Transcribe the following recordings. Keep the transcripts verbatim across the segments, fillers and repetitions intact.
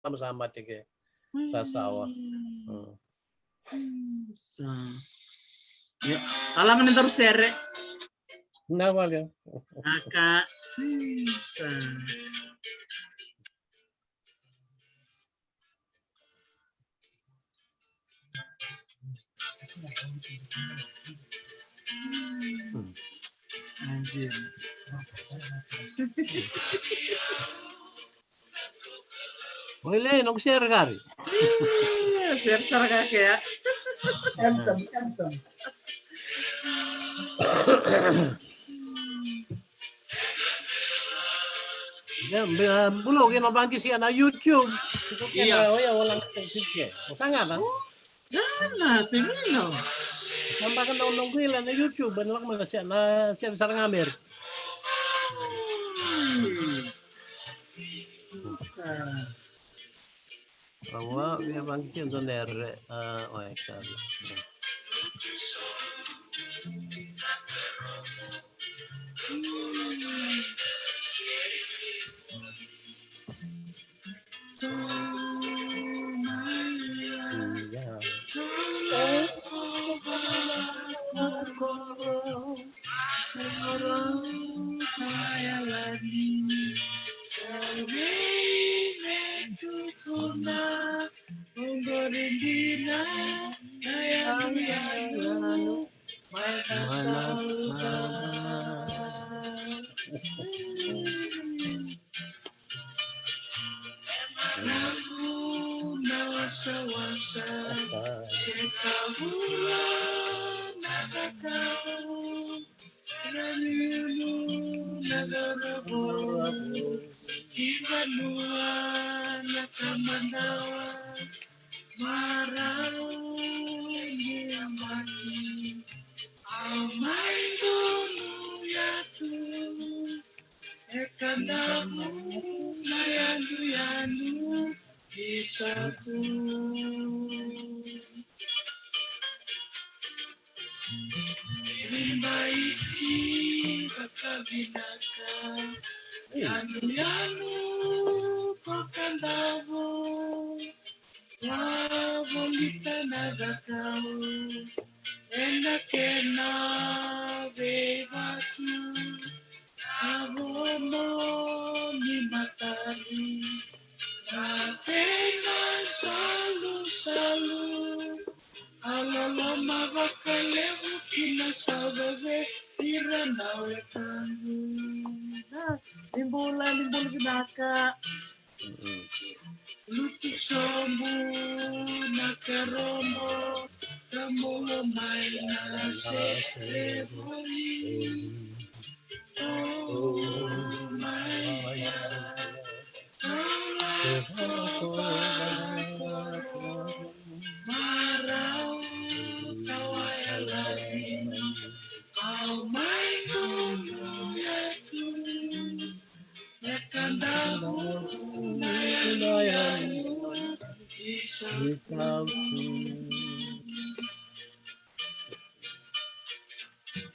Lama sa mate ke. Sa sawa. Mm. Mm. Sa. Ia. Alama na daru sere. Na vale. Aka. Mm, sa. Oi, le, noqu sere qori. Sere sara ga kea. Anthem, anthem. Ia, be, bula, o kena vaqisi ena YouTube. Ia. Oya, wala na YouTube. O sa gana? Gana, semino. Sa baka na noqu ila na YouTube, ena lako mai na se-, na sere sara ga meri. Hmm. Sa. Awa, via vaqisi e dua na ere, a, oya, sa. Marau ni yabaki, au mai donu yatu. E Kadavu na yanuyanu ni Satu. Veibaiki vakavinaka, yanuyanu ko Kadavu. Wavolita na cakau ena kena veivatu, na vono ni matali, na kena salusalu. A loloma vakalevu ki na sauca vei ira na wekaqu. Ni bula, ni bula vinaka. Lutu sobu na karobo, ka bula mai na sere voli. O mai ya, ka lako vaqo, marau ka wayalani, au mai donu yatu. E Kadavu na yanuyanu ni Satu.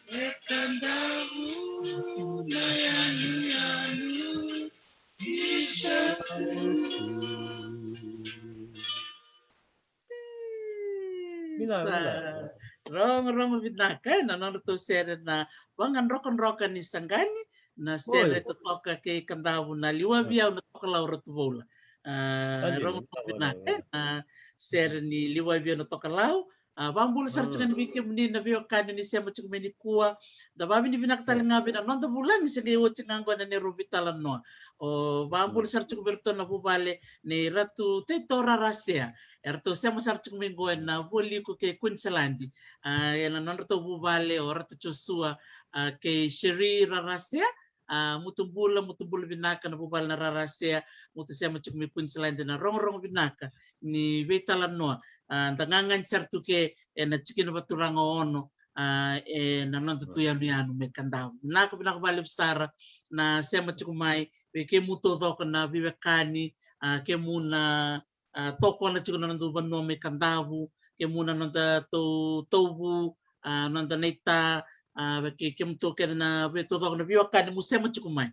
E Kadavu na yanuyanu ni Satu. Vinaka, sa vinaka. Rogorogo vinaka, e, na nodratou sere na Vagadrokadroka ni Saqani, na sere totoka kei Kadavu na Liwavi Au na Tokalau Ratu Voula. A, rogorogo vinaka, e, na sere ni Liwavi Au na Tokalau. A, vabula sara tiko ga ni vei kemuni na veiwekani ni sema tiko mai nikua. Da vavinavinaka tale ga vei na noda vulagi se qai oti ga oqo na neirau veitalanoa. O vabula sara tiko vei iratou na vuvale nei Ratu Taito Rarasea. Eratou sema sara tiko mai oqo ena vualiku kei Queensland. A, ena nodratou vuvale o Ratu Josua, a, kei Sherry Rarasea. A, mutu bula, mutu bula vinaka na vuvale na Rarasea, mutu sema tiko mai Queensland, na rogorogo vinaka ni veitalanoa. A, da gagani sara tu ke ena tikina vaturaga ono, a, ena noda tu yanuyanu mai Kadavu. Vinaka, vinaka vakalevu sara na sema tiko mai, vei kemu taucoko na veiwekani, a, kemu na a, tokona tiko na noda vanua mai Kadavu, kemu na noda tau, tauvu, a, noda naita, a, vei ke, kemu tau kece na veitaucoko na veiwekani mu sema tiko mai.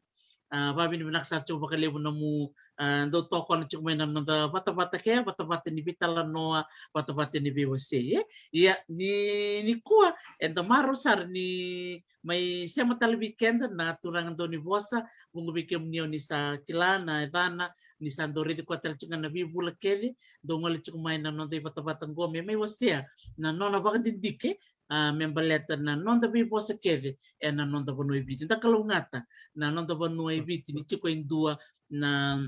A, vakavinavinaka sara tiko vakalevu na nomu, a, dau tokona tiko mai na noda vatavata kea, vatavata ni veitalanoa, vatavata ni veiwasei, e. Ia, ni, nikua, eda marau sara ni mai sema tale vei keda na turaga dau ni vosa, vuqa vei kemuni o ni sa kila na yacana, ni sa dau raici koya tale tiko ga na veivula kece, dau gole tiko mai na noda ivatavata qo me mai wasea na nona vakadidike, a, me baleta na noda veivosa kece ena noda vanua e Viti. Da kalougata na noda vanua e Viti ni tiko e dua na,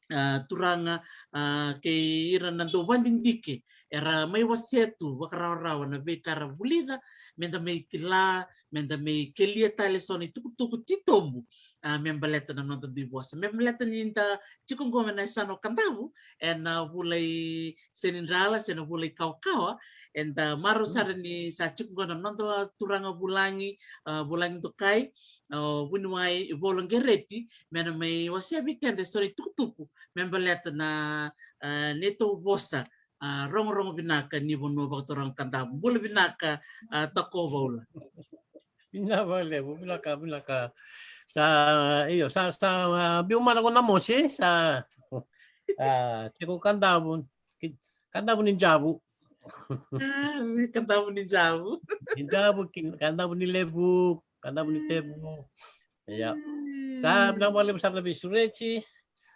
a, turaga, a, kei ira na dau vakadidike era mai wasea tu vakarawarawa na veika ra vulica, me da mai kila, me da mai kelia tale so na itukutuku titobu, a, me baleta na noda dui vosa. Me baleta ni da tiko qo mai na yasana o Kadavu ena vula i Senidrala se na vula i Kawakawa, eda marau sara ni sa tiko qo na noda turaga vulagi, a, vulagi dokai, o vuniwai Volo Qereti, me na mai wasea vei keda eso na itukutuku me baleta na, a, neitou vosa, a, rogorogo vinaka ni vanua vakaturaga Kadavu. Bula vinaka, a, Takovaula. Vinaka vakalevu, vinaka, vinaka. Sa, io, sa, sa, a, biu mana ko na mosi, sa, a, tiko Kadavu, ki-, Kadavu ni Javu. A, Kadavu ni Javu. Ni Javu, ki-, Kadavu ni Levu, Kadavu ni Tevu. Ia. Sa, vinaka vakalevu sara na veisureti.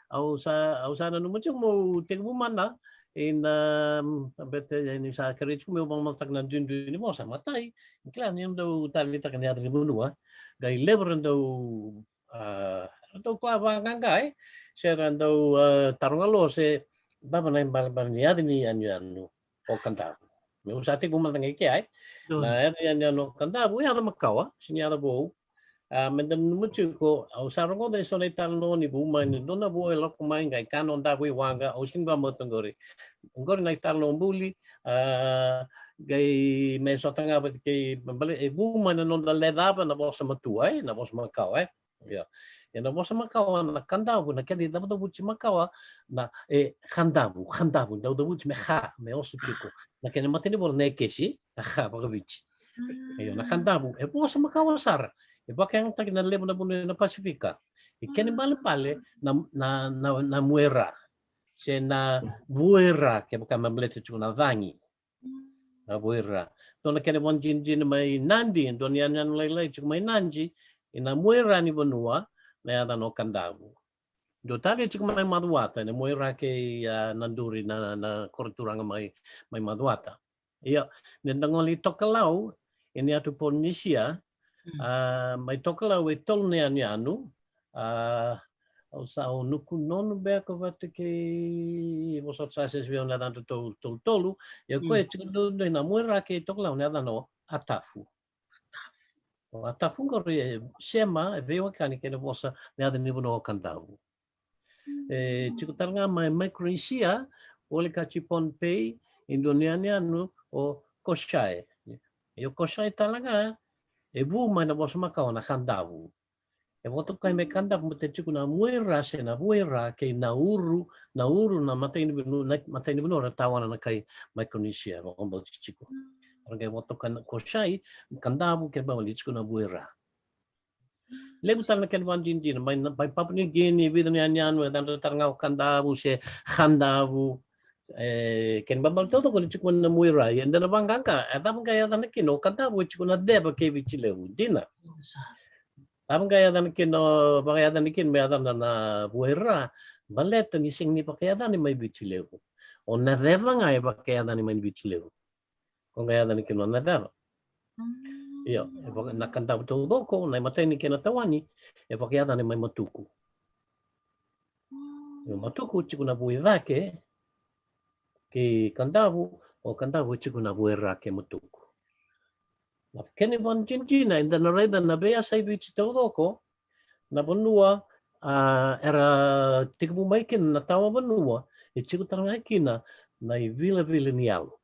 Au sa, au sa nanuma tiko meu tekivu mada ina, mm, bete ni sa kerei tiko meu vakamacataka na duidui ni vosa. Matai, kila ni dau taleitaka na yaca ni vanua. Qai levu ra dau, a, ra dau kua vaqaqa, e. Se ra dau, a, taroga lo se cava na ibalebale ni yaca ni yanuyanu o Kadavu. Meu sa tekivu mada ga i kea, e. Donu. Na yaca ni yanuyanu o Kadavu, yaca makawa, sega ni yaca vou. A, me da nanuma tiko, au sa rogoca eso na italanoa ni vu mai ni dua na vua e lako mai qai kana o Davu i waqa, au sega ni vakabauta qori. Qori na italanoa buli, a, qai me sota ga vata kei, bale, e vu mai na noda lecava na vosa matua, e, na vosa makawa, e. Ia. Ia na vosa makawa na Kadavu, na kena icavucavuti makawa, na, e, Kadavu, Kadavu, dau cavuti me ka, me oso tiko. Na kena imatai ni vola na ekesi, na ka vakaviti. Io, na Kadavu e vosa makawa sara. E vakayagataki na levu na vanua ena Pasifika. E kena ibalebale na, na, na, na muera. Se na vuera, kevaka me baleta tiko na cagi. Na vuera. Dua na kena ivakadinadina mai Nadi, dua na yanuyanu lailai tiko mai Nadi, ena muera ni vanua, na yacana o Kadavu. Dua tale tiko mai Macuata, ena muera kei, a, Naduri, na, na koroturaga mai, mai Macuata. Ia, ni da gole i Tokelau, ena yatu Polinisia, a, mai Tokelau e tolu na yanuyanu, a, au sa, o Nukunonu beka vata kei, vosota sa sese vei au na yacadra tolu, tolu, tolu. Ia o koya e tiko duidui na muera kei Tokelau na yacana o Atafu. O Atafu qori e sema, e veiwekani kei na vosa na yaca ni vanua o Kadavu. E tiko tale ga mai Maikronisia, voleka tiko Pohnpei, e dua na yanuyanu o Kosrae. Ia o Kosrae tale ga e vu mai na vosa makawa na Kadavu. E vakatokai mai Kadavu, baleta tiko na muera se na vuera kei Nauru, Nauru na imatai ni vanua, na imatai ni vanua era tawana na kai Maikronisia, vakabauti tiko. Era qai vakatokai na Kosrae, Kadavu, kena ibalebale tiko na vuera. Levu tale na kena ivakadinadina mai na, mai Papua New Guinea, vica na yanuyanu e yacadra tale ga o Kadavu se Kadavu. E, kena ibalebale taucoko ni tiko na muera, ia eda na vaqaqa, e cava ga e yacana kina o Kadavu e tiko na ceva kei Viti Levu, dina. Cava ga e yacana kina, vakayacani kina me yacana na vuera, baleta ni sega ni vakayacani mai Viti Levu. O na ceva ga e vakayacani mai Viti Levu. Ko qai yacani kina o na ceva. Io, e vaka, na Kadavu taucoko, na imatai ni kena tawani, e vakayacani mai Matuku. Io, Matuku tiko na vu i cake kei Kadavu, o Kadavu tiko na vuera kei Matuku. Na kena ivakadinadina, eda na raica na veiyasai Viti taucoko, na vanua, a, era tekivu mai kina na tawa vanua, e tiko tale ga kina na ivilavila ni yalo.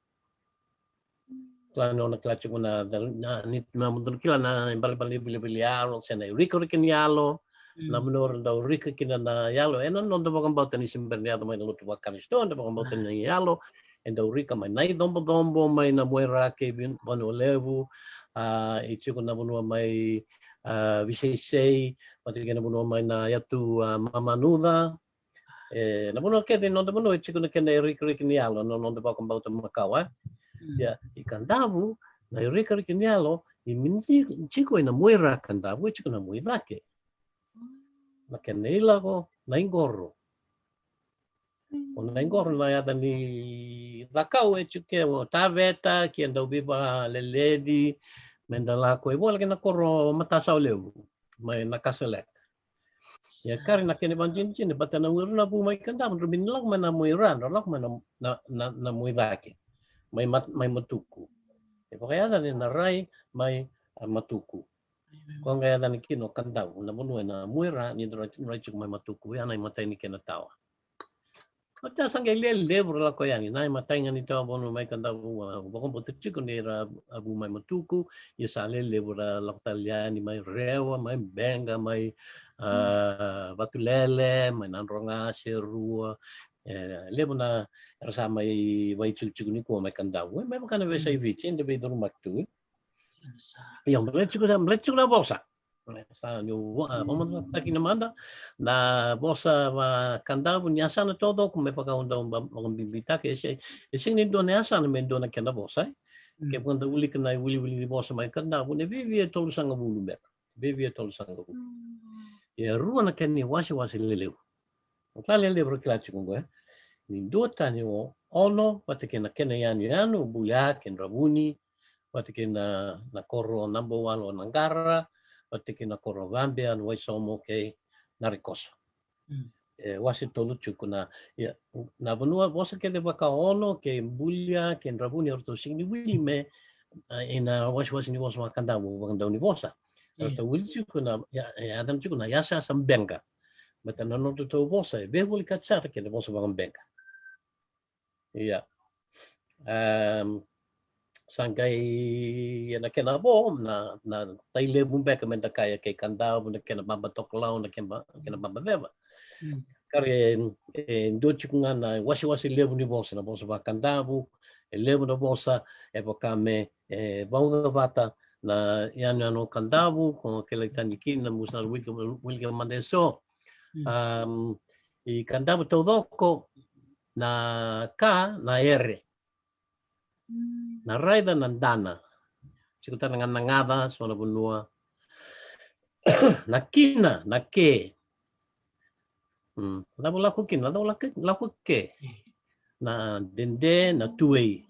Kila ni o na kila tiko na, na, ni, na mudu na kila na ibalebale ni vilavila ni yalo, se na irikoriko ni yalo, na vanua era dau rika kina na yalo, ena noda vakabauta ni se bera ni yaco mai na lotu vakarisito, eda vakabauta ni yalo e dau rika mai na icobocobo, mai na muera kei Vanua Levu, a, e tiko na vanua mai, a, Viseisei, vata kei na vanua mai na yatu, a, Mamanuca. E, na vanua kece, noda vanua e tiko na kena irikiriki ni yalo, na noda vakabauta makawa. Ia, i Kadavu, na irikiriki ni yalo, e mini tiko ena muaira Kadavu, e tiko na muaicake. Na kena ilavo, na iqoro. O na iqoro na yaca ni cakau e tiko ke, o Taveta, ke dau veivakaleleci, me da lako e vola kei na koro Matasawa Levu, mai Nakasaleka. Ia kari na kena vadinadina, vata na ura na vu mai Kadavu, dra mini lako mai na muaira, dra lako mai na, na, na, na muaicake. Mai mat-, mai Matuku. E vakayacani na rai, mai, a, Matuku. Ko ga yacani kina o Kadavu, na vanua ena muaira, ni dra, dra tiko mai Matuku, ia na imatai ni kena tawa. Oti a sa qai lelevu ra lako yani, na imatai ga ni tawa vanua mai Kadavu, a, vakabauta tiko ni ra a vu mai Matuku, ia sa lelevu ra lako tale yani mai Rewa, mai Beqa, mai, a, Vatulele, mai Nadroga, Serua, e, levu na, era sa mai vaitikotiko nikua mai Kadavu, e, me vaka na veiyasai Viti, eda veicurumaki tu, e. Ia, baleta tiko sa, baleta tiko na vosa. E, sa niu, a, vakamataki na mada, na vosa vaKadavu ni yasana taucoko me vaka au dau ba-, vakabibitaka, e se, e sega ni dua na yasana me dua na kena vosa, e. Kevaka da wilika na iwiliwili ni vosa mai Kadavu, na viavia e tolusagavulu beka. Viavia e tolusagavulu. Ia rua na kena iwasewase lelevu. O ka lelevu ra kila tiko qo, e. Ni duatani o Ono, vata kei na kena yanuyanu, Bulia kei Dravuni, vata kei na, na koro Nabawalu o Naqara, vata kei na koro Vabea, Waisomo kei Narikoso. E, wase tolu tiko na, ia, na vanua vosa kece vaka Ono, kei Bulia, kei Dravuni, eratou sega ni wili me, a, ena wasewase ni vosa vaKadavu, vakadaunivosa. Eratou wili tiko na, ia, e, yacana tiko na yasayasa Beqa. Baleta na nodratou vosa, e veivolekati sara kei na vosa vakaBeqa. Ia. Em, sa qai, ena kena vo, na, na tai levu beka me da kaya kei Kadavu, na kena baba tokalau, na kena, kena baba ceva. Kari, e, dua tiko ga na wasewase levu ni vosa, na vosa vaKadavu, e levu na vosa, e vaka me, e, vauca vata, na yanuyanu o Kadavu, ko kele tani kina, musa na wilika, wilika mada eso. Am, i Kadavu taucoko, na ka, na ere. Na raica, na dana. Tiko tale ga na gaca, so na vanua. Na kina, na ke. Mm. Lako, lako kina, lako, lako, lako ke. Na dede, na tuei.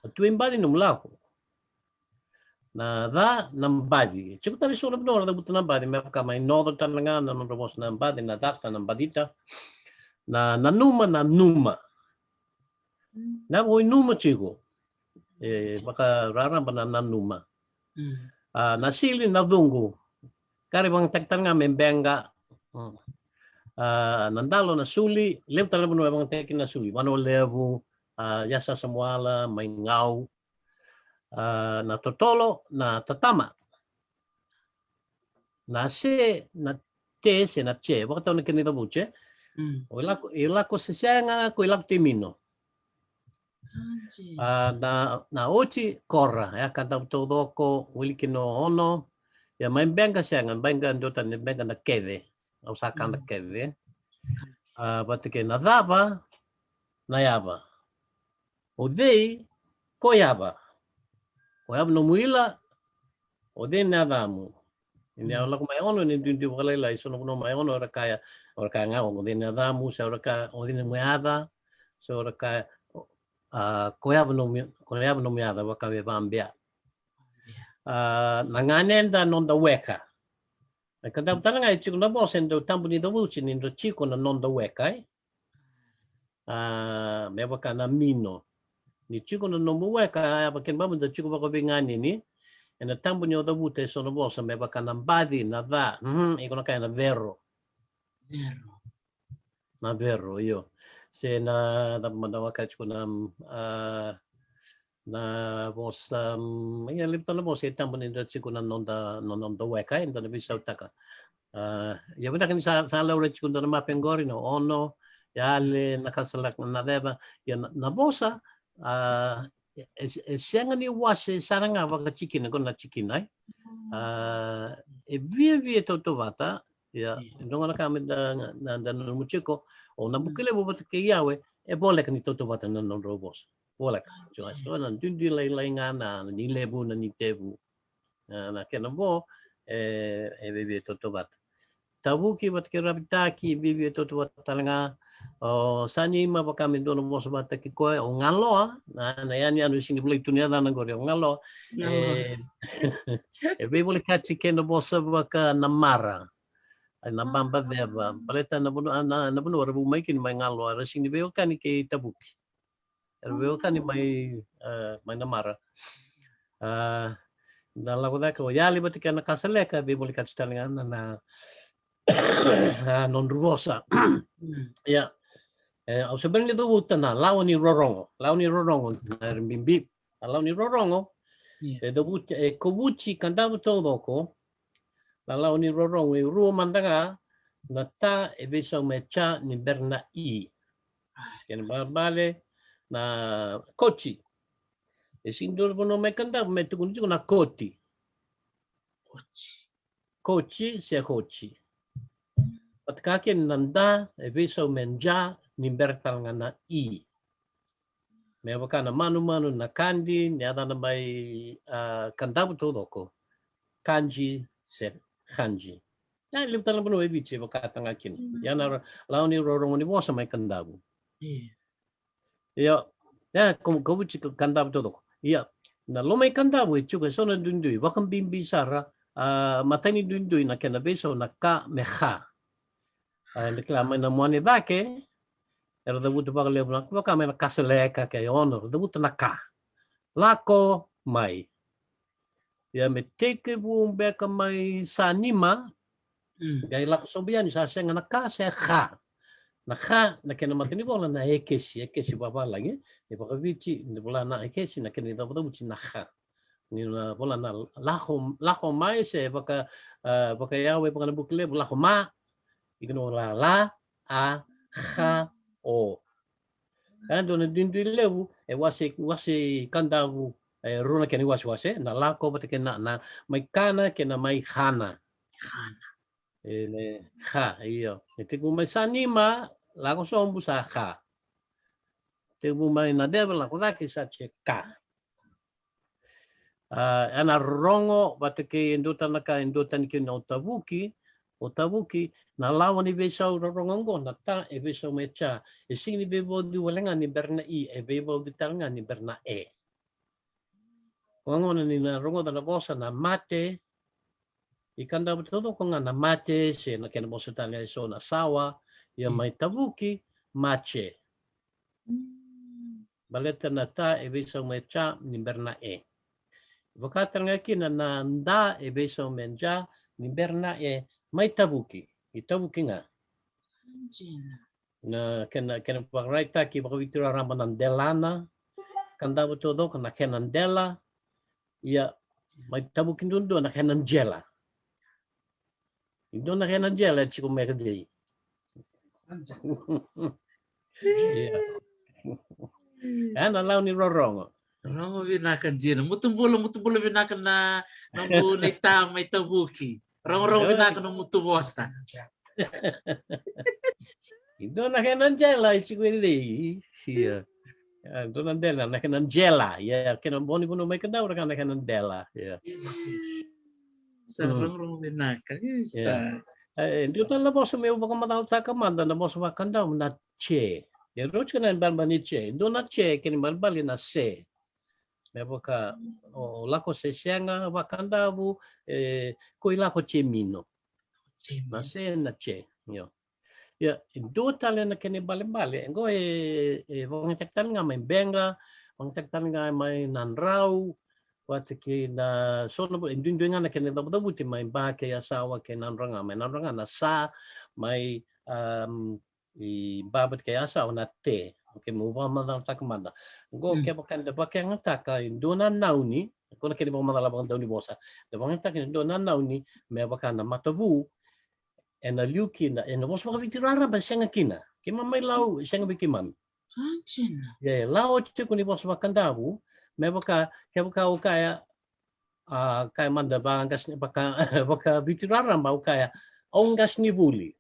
Na tuei baci nomu lako. Na ca, na baci. Tiko tale so na vanua ra cavuta na baci, me vaka mai Noco tale ga na nodra vosa na baci, na ca sa na bacita. Na, nanuma, nanuma. Na vo inuma tiko. E, vakararaba na nanuma. A, na sili, na cuqu. Kari vagataki tale ga me Beqa. Mm. A, na dalo, na suli, levu tale na vanua e vagataki na suli. Vanua Levu, a, Yasayasa Moala, mai Gau. A, na totolo, na tatama. Na se, na te, se na te. Vakatau na kena icavuti, e. O i lako, i lako sesega, ko i lako temino. A, na, na oti, kora, e a Kadavu taucoko, wili kina o Ono. Ia mai Beqa sega, Beqa duatani, Beqa na kece. Au sa ka na kece. A, vata kei na cava, na yava. O cei, ko yava. Ko yava nomu ila, o cei na yacamu. Ni au lako mai Ono, ni duidui vakalailai, so na vanua mai Ono, era kaya, era kaya ga, o cei na yacamu, se era kaya, o cei nomu yaca, se era kaya, a, ko yava nomu, ko yava nomu yaca, vaka me Vabea. A, na ganeda, noda weka. E Kadavu tale ga e tiko na vosa e dau tabu ni cavuti ni dra tiko na noda weka, e. A, me vaka na mino. Ni tiko na nomu weka, a, vaka kena baba da tiko vakaveiganeni. Ena tabu ni o cavuta e so na vosa, me vaka na baci, na ca, mhm, iko na kaya na vero. Vero. Na vero, io. Se na, na mada waka tiko na, a, na vosa, mm, ia, levu tale na vosa e tabu ni dra tiko na noda, na noda weka, e dua na veisautaka. A, ia vinaka ni sa, sa laurai tiko dua na mape qori, na Ono, Yale, Nakasaleka, Naceva, ia na, na vosa, a, e, e sega ni wase sara ga vakatikina, ko na tikina, e. A, e viavia tautauvata, ia, e dua ga na ka me da, na, da nanuma tiko, o Nabuki Levu vata kei Yawe, e voleka ni tautauvata na nodrau vosa. Voleka. So, so na duidui lailai ga na, ni levu, na ni tevu. Na, na kena vo, e, e viavia tautauvata. Tavuki vata kei Ravitaki, e viavia tautauvata tale ga. O Sanima vaka me dua na vosa vata kei koya, o Galoa, na, na yanuyanu e sega ni volai tu na yacana qori, o Galoa. Galoa. E, e veivolekati kei na vosa vaka Namara. Na Babaceva. Baleta na vanua, na, na vanua era vu mai kina mai Galoa, era sega ni veiwekani kei Tavuki. Era veiwekani mai, e, mai Namara. A, na lako cake o Yali vata kei na Kasaleka, veivolekati tale ga na, na, a, nodru vosa. Ia. E, au se bera ni cavuta na lawa ni rorogo. Lawa ni rorogo, na era bibi. A lawa ni rorogo. Ia. E cavuti, e kovuti Kadavu taucoko. Na lawa ni rorogo e rua mada ga, na ta e veisau me ja ni bera na i. Kena ibalebale na koti. E sega ni dua na vanua mai Kadavu me tukuni tiko na koti. Koti. Koti se koti. Vata kei na da e veisau me ja ni bera tale ga na i. Me vaka na manumanu, na kadi, ni yacana mai, a, Kadavu taucoko. Kadi se kadi. Ia, e levu tale na vanua e Viti e vakatale ga kina. Ia na ra-, lawa ni rorogo ni vosa mai Kadavu. Ia. Ia, ia, ko, kovuti Ka-, Kadavu taucoko. Ia, na loma i Kadavu e tiko eso na duidui, vakabibi sara, a, matai ni duidui na kena veisau na ka me ka. A, eda kila mai na mua ni cake, era cavuta vakalevu na, vaka mai na Kasaleka kei Ono, era cavuta na ka. Lako mai. Ia me tekivu beka mai Sanima, qai lako sobu yani sa sega na ka se ka. Na ka, na kena matanivola na ekesi, ekesi vavalagi, e vakaviti, ni vola na ekesi, na kena icavucavuti na ka. Ni na vola na lako, lako mai se vaka, a, vakayawe, vaka Nabuki Levu, lako ma, iko na vola la, a, ka, o. E dua na duidui levu, e wase, wase Kadavu, e rua na kena iwasewase, na lako vata kei na, na mai kana kei na mai kana. Kana. E, me ka, io. E tekivu mai Sanima, lako sobu sa ka. Tekivu mai Naceva, lako cake sa tse ka. A, ena rorogo vata kei e dua tale na ka, e dua tani kina o Tavuki, o Tavuki, na lawa ni veisau rorogo oqo, na ta e veisau me ja, e sega ni veivauci wale ga ni bera na i, e veivauci tale ga ni bera na e. Ko gona ni na rogoca na vosa na mate, i Kadavu taucoko ga na mate, se na kena vosa tale eso na sawa, ia mai Tavuki, mace. Baleta na ta e veisau me ja ni bera na e. Vaka tale ga kina na da e veisau me ja ni bera na e mai Tavuki. I Tavuki ga. Na kena, kena vakaraitaki vakaviti raraba na delana, Kadavu taucoko na kena dela, ia mai Tavuki duadua na kena jela. I dua na kena jela e tiko mai ka dei. Ia. E na lawa ni rorogo. Rogo vinaka dina. Mutu bula, mutu bula vinaka na nomu naita mai Tavuki. Rogorogo vinaka na mutu vosa. I dua na kena jela e tiko e lei. Ia. A, dua na dela, na kena jela. Ia, kena boni vanua mai Kadavu, na kena dela. Ia. Sa rogorogo vinaka. Isa. E, dua tale na vosa meu vakamacalataka mada, na vosa vakaKadavu na che. E rauti ka na ibalebale ni che. Dua na che, kena ibalebale na se. Me vaka, o lako se sega, vakaKadavu, e, ko i lako che mino. Na se na che, io. Ia, e dua tale na kena ibalebale, qo e, e vakayagataki tale ga mai Beqa, vakayagataki tale ga mai Nadrau, vata kei na so na, e duidui ga na kena cavucavuti mai Ba kei Yasawa kei Nadroga, mai Nadroga na sa, mai, am, i Ba vata kei Yasawa na te. Okei, meu vakamacalataka mada. Qo kevaka eda vakayagataka e dua na nauni, qo na kena ivakamacala vakadaunivosa. Da vakayagataka e dua na nauni, me vaka na matavu, e na liu kina, e na vosa vakaviti raraba e sega kina. Keimami mai Lau, e sega vei keimami. Ia, e Lau tiko ni vosa vakaKadavu, Me vaka, kevaka o kaya, a, kaya mada vaka, vaka Viti raraba o kaya, au qasenivuli.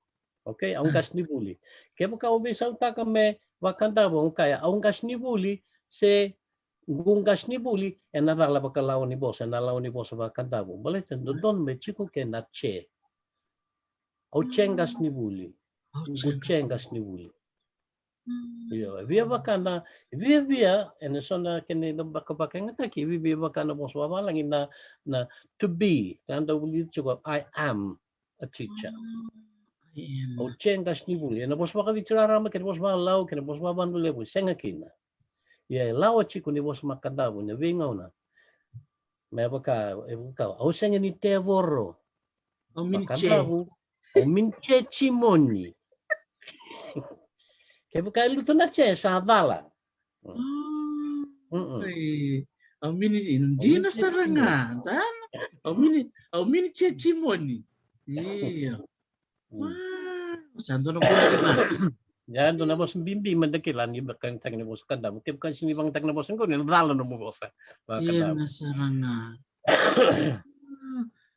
Okay, au qasenivuli. Kevaka o veisautaka me vaKadavu, o kaya, au qasenivuli, se qu qasenivuli, ena cala vakalawa ni vosa, ena lawa ni vosa vaKadavu. Baleta dodonu me tiko kei na che. Au che qasenivuli. Au che qasenivuli. Io, e via vaka na, e via via, ena so na kena ivakavakayagataki, e via via vaka na vosa vavalagi na, na to be, ka da vulica tiko, I am a teacher. Au che qasenivuli, ena vosa vakaViti raraba, kena vosa vaLau, kena vosa vaVanulevu, sega kina. Ia e lawa tiko ni vosa vaKadavu, na veigauna. Me vaka, e vaka, au sega ni tevoro. Au mini che. Au mini che jimoni. Kevaka e lutu na che sa cala. Au mini, dina sara ga. Au mini, au mini che jimoni. Io. Sa dua na vuna kina. Ia dua na vosa bibi mada kila ni vakayagataki na vosa Kadavu. Kevaka sega ni vakayagataki na vosa qori, na cala nomu vosa. Dina sara ga.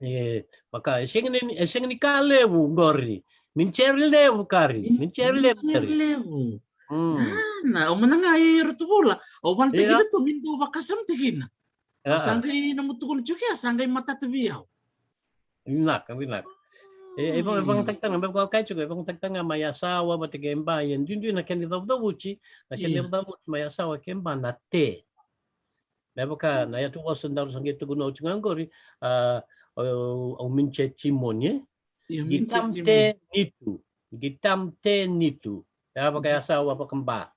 E vaka, e sega ni, e sega ni ka levu qori. Mini che levu kari. Mini che levu. Dina, au mada ga e ira tu vula. Au vana taki tu mini dau vakasama taki na. Au sa qai na mutuku ni tsukia, sa qai matata vei au. Vinaka, vinaka. E, e vakayagataki taga, me vaka kai tsukia, e vakayagataki taga mai Yasawa vata kei Ba, e duidui na kena icavucavuti, na kena icavucavuti mai Yasawa kei Ba na te. Me vaka na yatuvosa daru sa qai tukuna oti ga qori, a, au mini che jimoni, e? Qitam te nitu. Qitam te nitu. E a vaka Yasawa, a vaka Ba.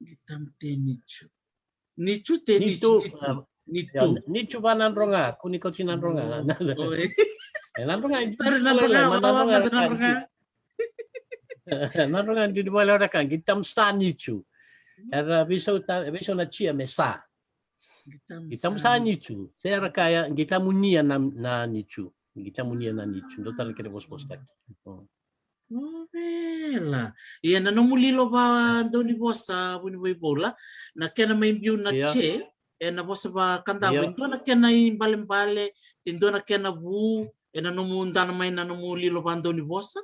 Qitam te nitu. Nitu te nitu. Nitu. Nitu va Nadroga, kua ni kauti Nadroga. E Nadroga, Nadroga, Nadroga. Nadroga, duidui vale ora ka, qitam sa nitu. Era veisau, veisau na chia me sa. Qitam sa nitu. Se era kaya, qitamu nia na, na nitu. Qitamu nia na nitu. Dua tale na kena vosavosataki. Ovela. Ia na nomu lilo va dau ni vosa, Vunivoivola, na kena mai biu na che, ena vosa vaKadavu, e dua na kena ibalebale, e dua na kena vu, ena nomu dana mai na nomu lilo va dau ni vosa?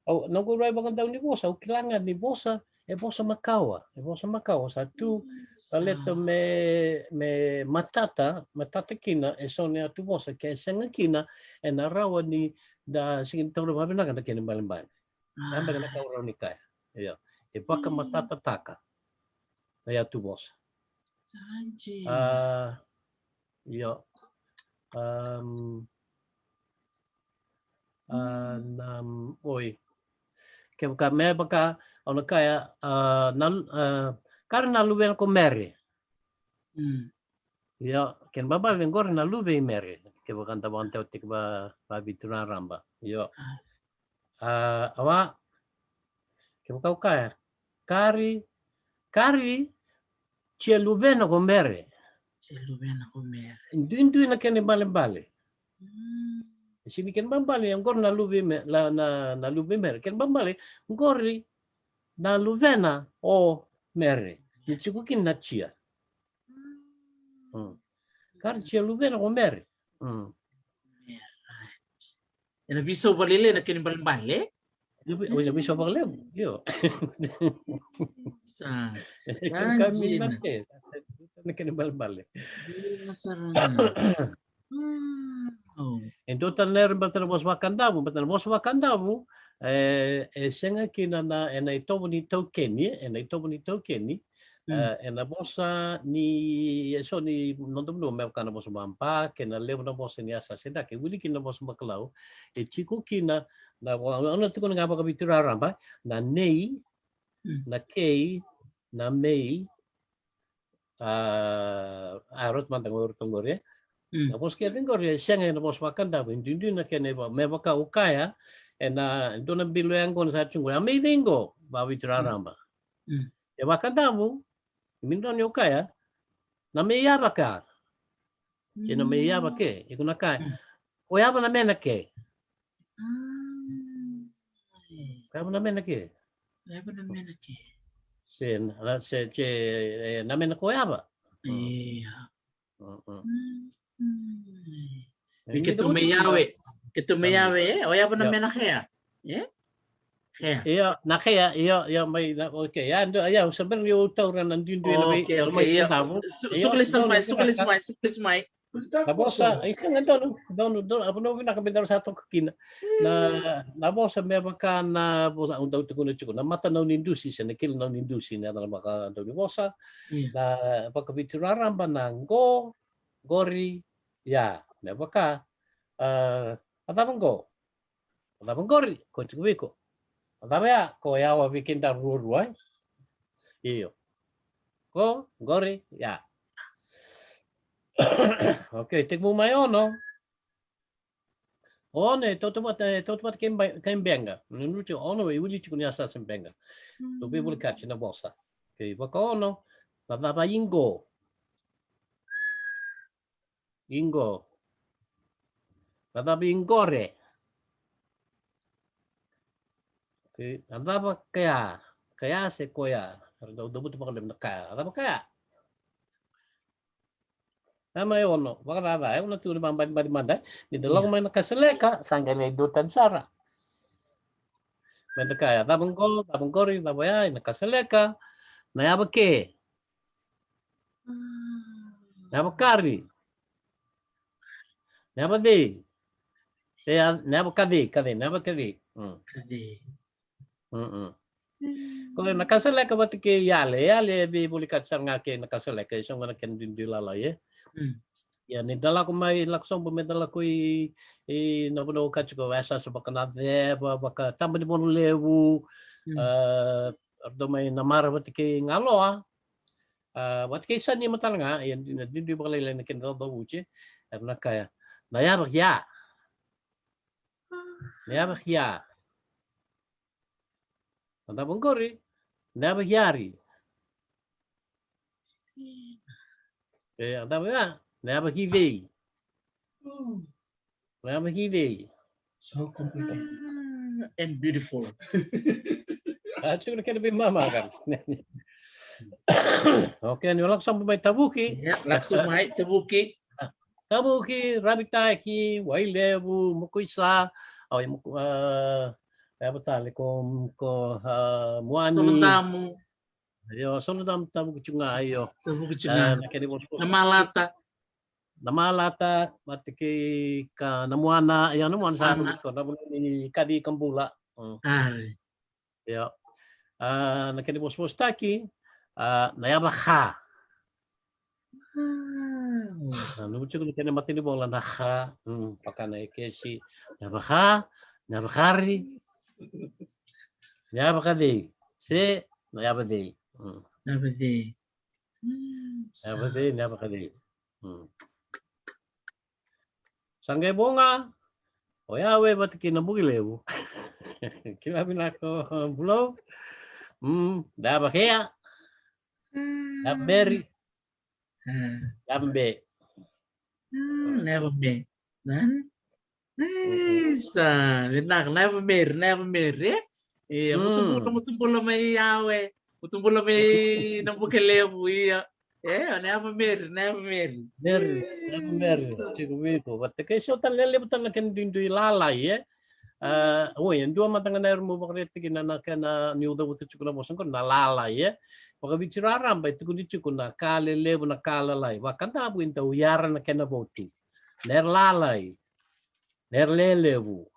Au, noqu rai vakadau ni vosa, au kila ga ni vosa, e vosa makawa, e vosa makawa sa tu, baleta me, me matata, matata kina, e so na yatuvosa, ke sega kina, ena rawa ni da sega ni taura vakavinaka na kena ibalebale. A beka na ka au rawa ni kaya. Io. E vakamatatataka na yatuvosa. A, io. A, na, oi. Kevaka me vaka, au na kaya, a, na, a, kari na luvena ko Mere. Ia, kena ibalebale qori na luve i Mere. Kevaka da vakadewa tiko va, vaViti raraba. Io. A, a wa, kevaka au kaya, kari, kari, tia luvena ko Mere. Tia luvena ko Mere. Duidui na kena ibalebale. E sega ni kena ibalebale, ia qori na luve i Me, na, na, na luve i Mere. Kena ibalebale, qori na luvena o Mere. Ni tiko kina na tia. Kari tia luvena ko Mere. Ena veisau vakalailai na kena ibalebale. Ena veisau vakalevu, io. Sa, sa dina. Na kena ibalebale. Dina sara ga. E dua tale na era baleta na vosa vaKadavu, baleta na vosa vaKadavu, e, e sega kina na, ena itovo ni taukeni, ena itovo ni taukeni, e, ena vosa ni, e so ni noda vanua me vaka na vosa vaBa, kei na levu na vosa ni yasa se dake, e wili kina na vosa vaKalou, e tiko kina na, au na tukuna ga vakaViti raraba, na nei, na kei, na mei, a, a, rauta mada ga o iratou qori, e. Na vosa kece qori, e sega ena vosa vaKadavu, e duidui na kena iva, me vaka o kaya, ena, dua na bilo yaqona sa tu qori, a mei vei qo, vaViti raraba. E vaKadavu, e mei dua ni o kaya, na mei yava ka. Kei na mei yava ke, iko na kaya. O yava na mena ke. Ko yava na mena ke. Ko yava na mena ke. Se, na, se, se, e, na mena ko yava. Ia. Keitou mai Yawe. Keitou mai Yawe, e? O Yawe na me na kea. E? Kea. Io, na kea, io, io, mai, na, okay, ia, ndo, ia, o sa bera ni o taura na duidui na vei, okay, okay, io. Su-, io, sukali sa mai, sukali sa mai, sukali sa mai. Na vosa, e, sega, donu, donu, donu, a vanua vinaka me daru sa toka kina. Na, na vosa me vaka na vosa, au dau tukuna tiko, na mata nau ni dusi, se na kila nau ni dusi, na yaca na vaka dau ni vosa. Io. Na vakaviti raraba na qo, qori, ya, me vaka, a, a cava qo? A cava qori? Ko tiko vei iko. A cava ya? Ko yawa vei kedaru ruarua, e? Io. Qo, qori, ya. Okay, tekivu mai ono. Ono e tautauvata, e tautauvata kei Be-, kei Beqa. Ni nuti ono e wili tiko ni yasayasa Beqa. Tou veivolekati na vosa. Okay, vakaono, na cava i qo? I qo. Na cava i qore? Okay, na cava kaya? Kaya se koya? Era dau cavuta vakalevu na kaya. Na cava kaya? Na mai ono, vakacaca, e, au na tu ni vakabacibaci mada, e. Ni da lako mai na kasaleka, sa qai lai duatani sara. Mai na kaya, cava qo, cava qori, cava ya, na kasaleka, na yava ke. Na yava kari. Na yava cei. Se ya, na yava kacei, kacei, na yava kacei. Mm. Kacei. Mm-mm. Ko na kasaleka vata kei yale, yale e veivolekati sara ga kei na kasaleka, e so ga na kena duidui lalai, e. Mm. Ia, ni da lako mai, lako sobu me da lako i, i na vanua ka tiko, e sa, sa vaka na ceva, vaka taba ni vono levu, mm, a, ratou mai na mara vata kei Galoa, a, vata kei Sanima tale ga, ia, na duidui vakalailai na kena caucau uci, era na kaya, na yava ya. Na yava ya. Na cava qori, na yava yari. E, na cava ya, na yava kicei. Na yava kicei. So complicated. Ah, and beautiful. A, tiko na kena veimama ka. Okay, ni lako sobu mai Tavuki. Ia, lako sobu mai Tavuki. Tavuki, Ravitaki, Wailevu, Mokoisa, au i Moko-, a, e, vata tale ko, ko, a, Muani. Solodamu. Io, Solodamu, Tavuki tiko ga, io. Tavuki tiko ga. A, na kena vosa. Na Malata. Na Malata, vata kei ka na Muana, io, na Muana sa, Muana. Tavuki tiko, na Muana ni kaci ka bula. Mm. Ai. Io. A, na kena vosavosataki, a, na yava ka. Wow. A, noqu tiko na kena matanivola na ka, mm, vaka na ekesi, na yava ka, na yava kari, na yava kacei, se na yava cei. Mm. Na yava cei. Mm, na yava cei, na yava kacei. Mm. Sa qai vo ga o Yawe vata kei na Buki Levu. Kila vinaka o Bulou. Mm, na yava kea. Mm. Na yava beri. Ah. Na yava be. Mm, na yava be. Nan? Mm-mm. Isa, vinaka, na yava meri, na yava meri, e? Ia, mm, mutubula, mutubula mai Yawe, mutubula mai na Buki Levu, ia. E, na yava meri, na yava meri. Meri, na yava meri. Isa. Tiko vei iko. Vata kei so tale, levu tale na kena duidui lalai, e? A, oi, e dua mada ga na yaca meu vakaraitaka kina na kena niu cavuta tiko na vosa qo, na lalai, e? Vakaviti raraba e tukuni tiko na ka lelevu, na ka lalai. Vakadavu e dau yara na kena votu. Na yara lalai. Na yara lelevu.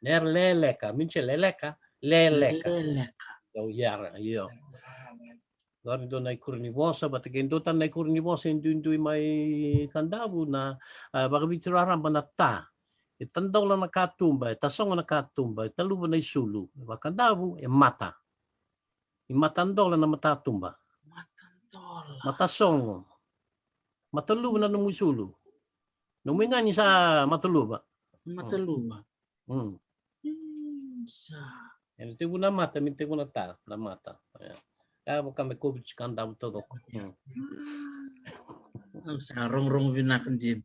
Na yara leleka. Mini se leleka. Leleka. Leleka. Dau yara, io. Qori dua na ikuri ni vosa, vata kei dua tale na ikuri ni vosa e duidui mai Kadavu na, a, vakaviti raraba na ta. E tadola na katuba, e tasogo na katuba, e taluva na isulu. Vakadavu, e mata. I matadola na matatuba. Matadola. Matasogo. Mataluva na nomu isulu. Nomu igani sa mataluva. Mataluva. Mm. Isa. Ena tekivu na mata, me tekivu na ta, na mata. Ia. Ia, vaka me kovi tiko Kadavu taucoko. Mm. Au sa rogorogo vinaka dina.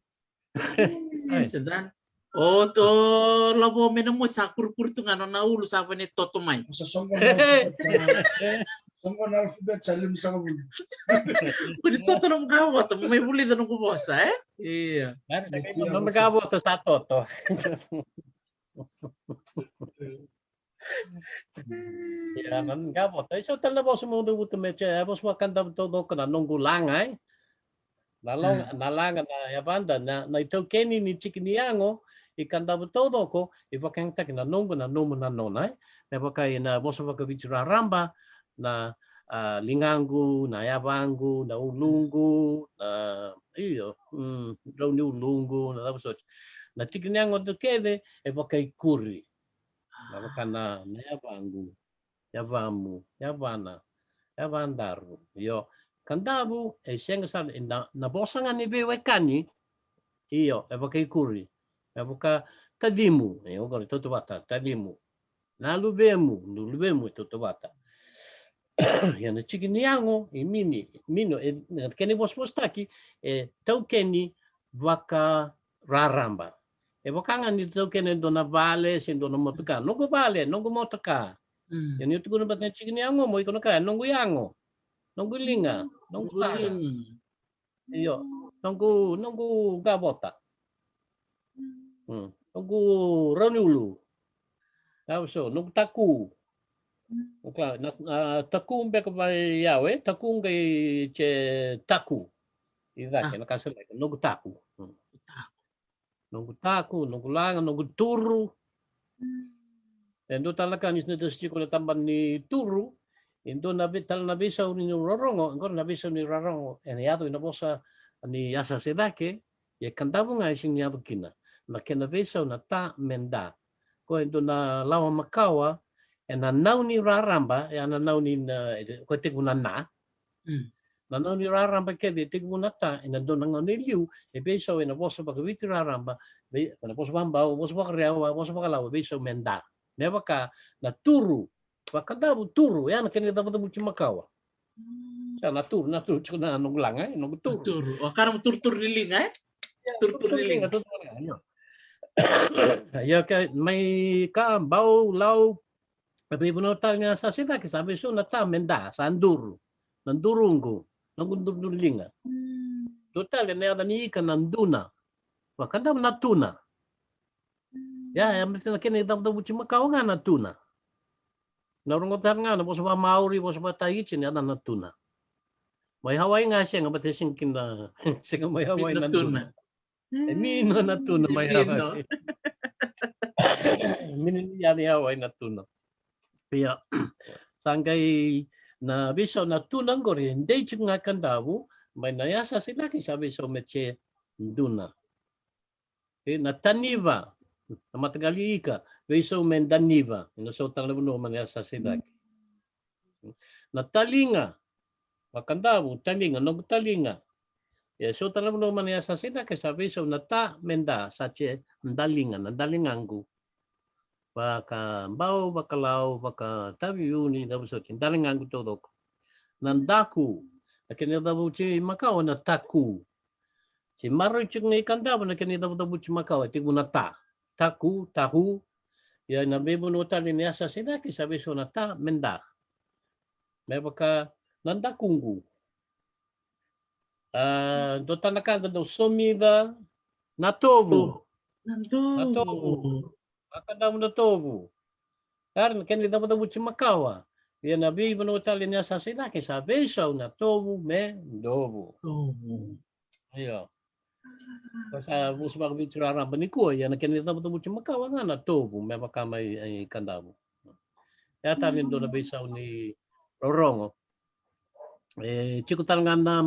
Ai, sa dana. O to lavo me na mo sa kurukuru tu ga nona ulu sa vane toto mai. Sa sogo na toto mai. Toqo na alphabet sa limasagavulu. Ko ni toto nomu kavota, mo mai vulica noqu vosa, e? Ia. Nomu kavota sa toto. Ia, na nomu kavota. E so tale na vosa mo dou vuta me ce, e vosa vaka Kadavu taucoko na noqu laga, e? Na laga, na laga, na yavada, na, na itaukeni ni tiki ni yago i Kadavu taucoko, e vakayagataki na noqu, na nomu, na nona, e? Me vaka i na vosa vakaviti raraba, na, a, ligaqu, na yavaqu, na uluqu, na, io, mm, rau ni uluqu, na cava soti. Na tiki ni yago kece, e vakaikuri. Na vaka na, na yavaqu, yavamu, yavana, yavadaru. Io, Kadavu, e sega sara, e na, na vosa ga ni veiwekani, io, e vakaikuri. E vaka tacimu, io, qori tautauvata, tacimu. Na luvemu, na luvemu e tautauvata. Ia na tiki ni yago, e mini, mino, e, na kena ivosavosataki, e taukeni vakararaba. E vaka ga ni taukeni e dua na vale, se dua na motoka. Noqu vale, noqu motoka. Mm. Ia ni o tukuna vata na tiki ni yago, mo iko na kaya, noqu yago, noqu liga, noqu Noqu tara. liga. Io, noqu, noqu kavota. Mm. Noqu rauniulu. Au so, noqu taku. Okei, na, na taku beka vei au, e? Taku qai ce taku. I cake, Ah. na ka sa leka, noqu taku. Mm. Taku. Noqu taku, noqu laga, noqu turu. E dua tale na ka ni se na tiko na taba ni turu. E dua na vei, tale na veisau ni rorogo, qori na veisau ni rorogo. E na yaco i na vosa ni yasa se cake, e Kadavu ga e sega ni yaco kina. Na kena veisau na ta me da. Ko e dua na lawa makawa, e na nau ni raraba, e a na nau ni na, ko e tekivu na na. Mm. Na nau ni raraba kece e tekivu na ta, e na dua na gauna e liu, e veisau e na vosa vakaviti raraba, vei, na vosa vabau, vosa vakarewa, vosa vakalawa, veisau me da. Me vaka na turu, vaka Kadavu turu, e a na kena icavucavuti makawa. Mm. Sa na turu, na turu, tiko na noqu laga, e, noqu Na turu. turu. O ka na turuturu ni liga, e? Ia, Turuturu ni turuturu liga. liga, turuturu liga, io. Ia, ke mai ka, bau, lau, e veivanua tale ni a sa se cake, sa veisau na ta me da, sa duru. Na duruqu, noqu duruduru liga. Mm. Dua tale na yaca ni ika na duna. Vaka Kadavu na tuna. Mm. Ia, e mate na kena icavucavuti makawa ga na tuna. Na rogo tale ga na vosa vamaori, vosa vataiti, na yaca na tuna. Mai Hawaii ga sega, vata e sega kina, sega mai Hawaii Mino na tuna. duna. E mino na tuna mai E mino. Hawaii. Mino ni yaca i Hawaii na tuna. Ia. Sa qai na veisau na tuna qori, e dei tiko ga Kadavu, mai na yasa se cake sa veisau me ce duna. E na taniva, na mataqali ika, veisau me daniva, e na sau tale na vanua mai na yasa se cake. Na taliga, vaka Kadavu, taliga, noqu taliga. E sau tale na vanua mai na yasa se cake sa veisau na ta me da, sa ce daliga, na daligaqu. Vaka Bau, vaka Lau, vaka Taveuni, na vosoti, daligaqu taucoko. Na daku, na kena icavucavuti makawa na taku. Se maroroi tiko ga i Kadavu na kena icavucavuti makawa, e tekivu na ta. Taku, taku. Ia na veivanua tale ni yasa se cake sa veisau na ta me da. Me vaka na dakuqu. A, dua tale na ka da dau somica, na tovu. Na Na tovu. tovu. Vaka Kadavu na tovu. Era na kena icavucavuti makawa. Ia na veivanua tale ni yasa se cake sa veisau na tovu me dovu. Tovu. Io. Ko sa vosa vakaviti raraba nikua, ia na kena icavucavuti makawa ga na tovu, me vaka mai, e, Kadavu. Ia tale ni dua na veisau ni rorogo. E tiko tale ga na,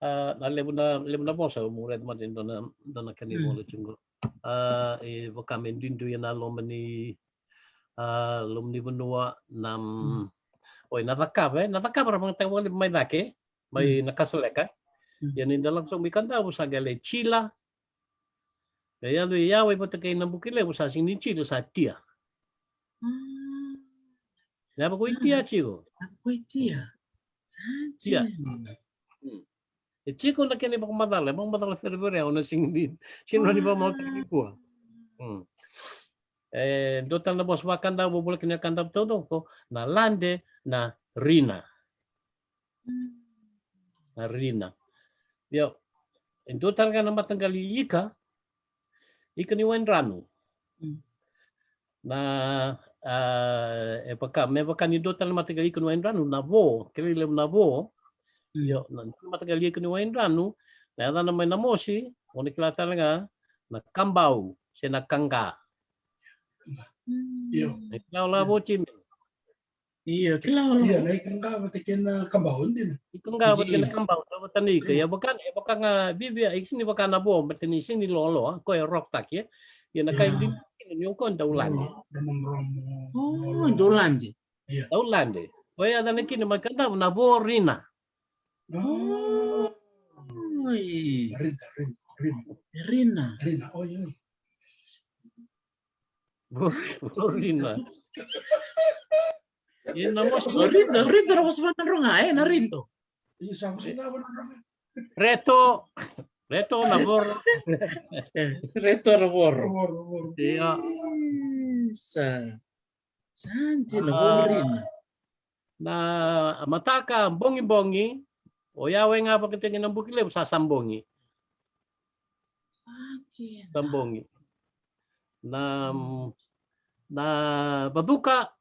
a, na levu na, levu na vosa, mo raica mada e dua na, dua na kena Mm. ivola tiko. A, e vaka me duidui ena loma ni, a, loma ni vanua na, Mm. oi, na cakava, e, na cakava ra vakayagataka vakalevu mai cake, mai Mm. Nakasaleka. Mm. Ia ni da lako sobu i Kadavu sa qai lai cila. Ia yaco i Yawai vata kei Nabukelevu sa sega ni cila, sa tia. Mm. Ia vako i tia Mm. tiko. Vako i tia. Sa Tia. tia. Mm. E tiko na kena ivakamacala, e vakamacala ferefere, au na sega ni, sega ni vakamacala Ah. nikua. Mm. E dua tale na vosa vakaKadavu, vola kina Kadavu taucoko, na lade, na rina. Na rina. Io, e dua tale ga na mataqali ika, ika ni waidranu. Mm. Na, a, e vaka, me vaka ni dua tale na mataqali ika ni waidranu, na vo, kilai levu na vo. Mm. Io, na dua na mataqali ika ni waidranu, na yacana mai na mosi, o na kila tale ga, na kabau, se na kaqa. Mm. Io. E kila o la vo, Jimmy. Io, kila o la. Io, na ikaqa vata kei na kabau, dina. Ikaqa vata kei na kabau, sa vata na ika. Ia vaka, e vaka ga, Vivi, e sini vaka na vo, baleta ni sini loaloa, ko e rokotaki, e. Ia na kai dina, ni o ko e daulade. Romo, romo, romo. O, daulade. Io. Daulade. Ko e yacana kina mai Kadavu na vo rina. O. Oi. Rina, rina, rina. Rina. Rina, oi, oi. Vo, vo rina. Io, na mosi. O rina, rina na vosa vanadroga, e, na rina. Io, sa vosa na vanadroga. Reto, reto na voro. E, reto na voro. Voro, voro. Io. Sa, sa dina, a, vo rina. Na mataka, bogibogi, o Yawe ga vakataki na Buki Levu sa, sa bogi. Sa bogi. Na, na vacuka,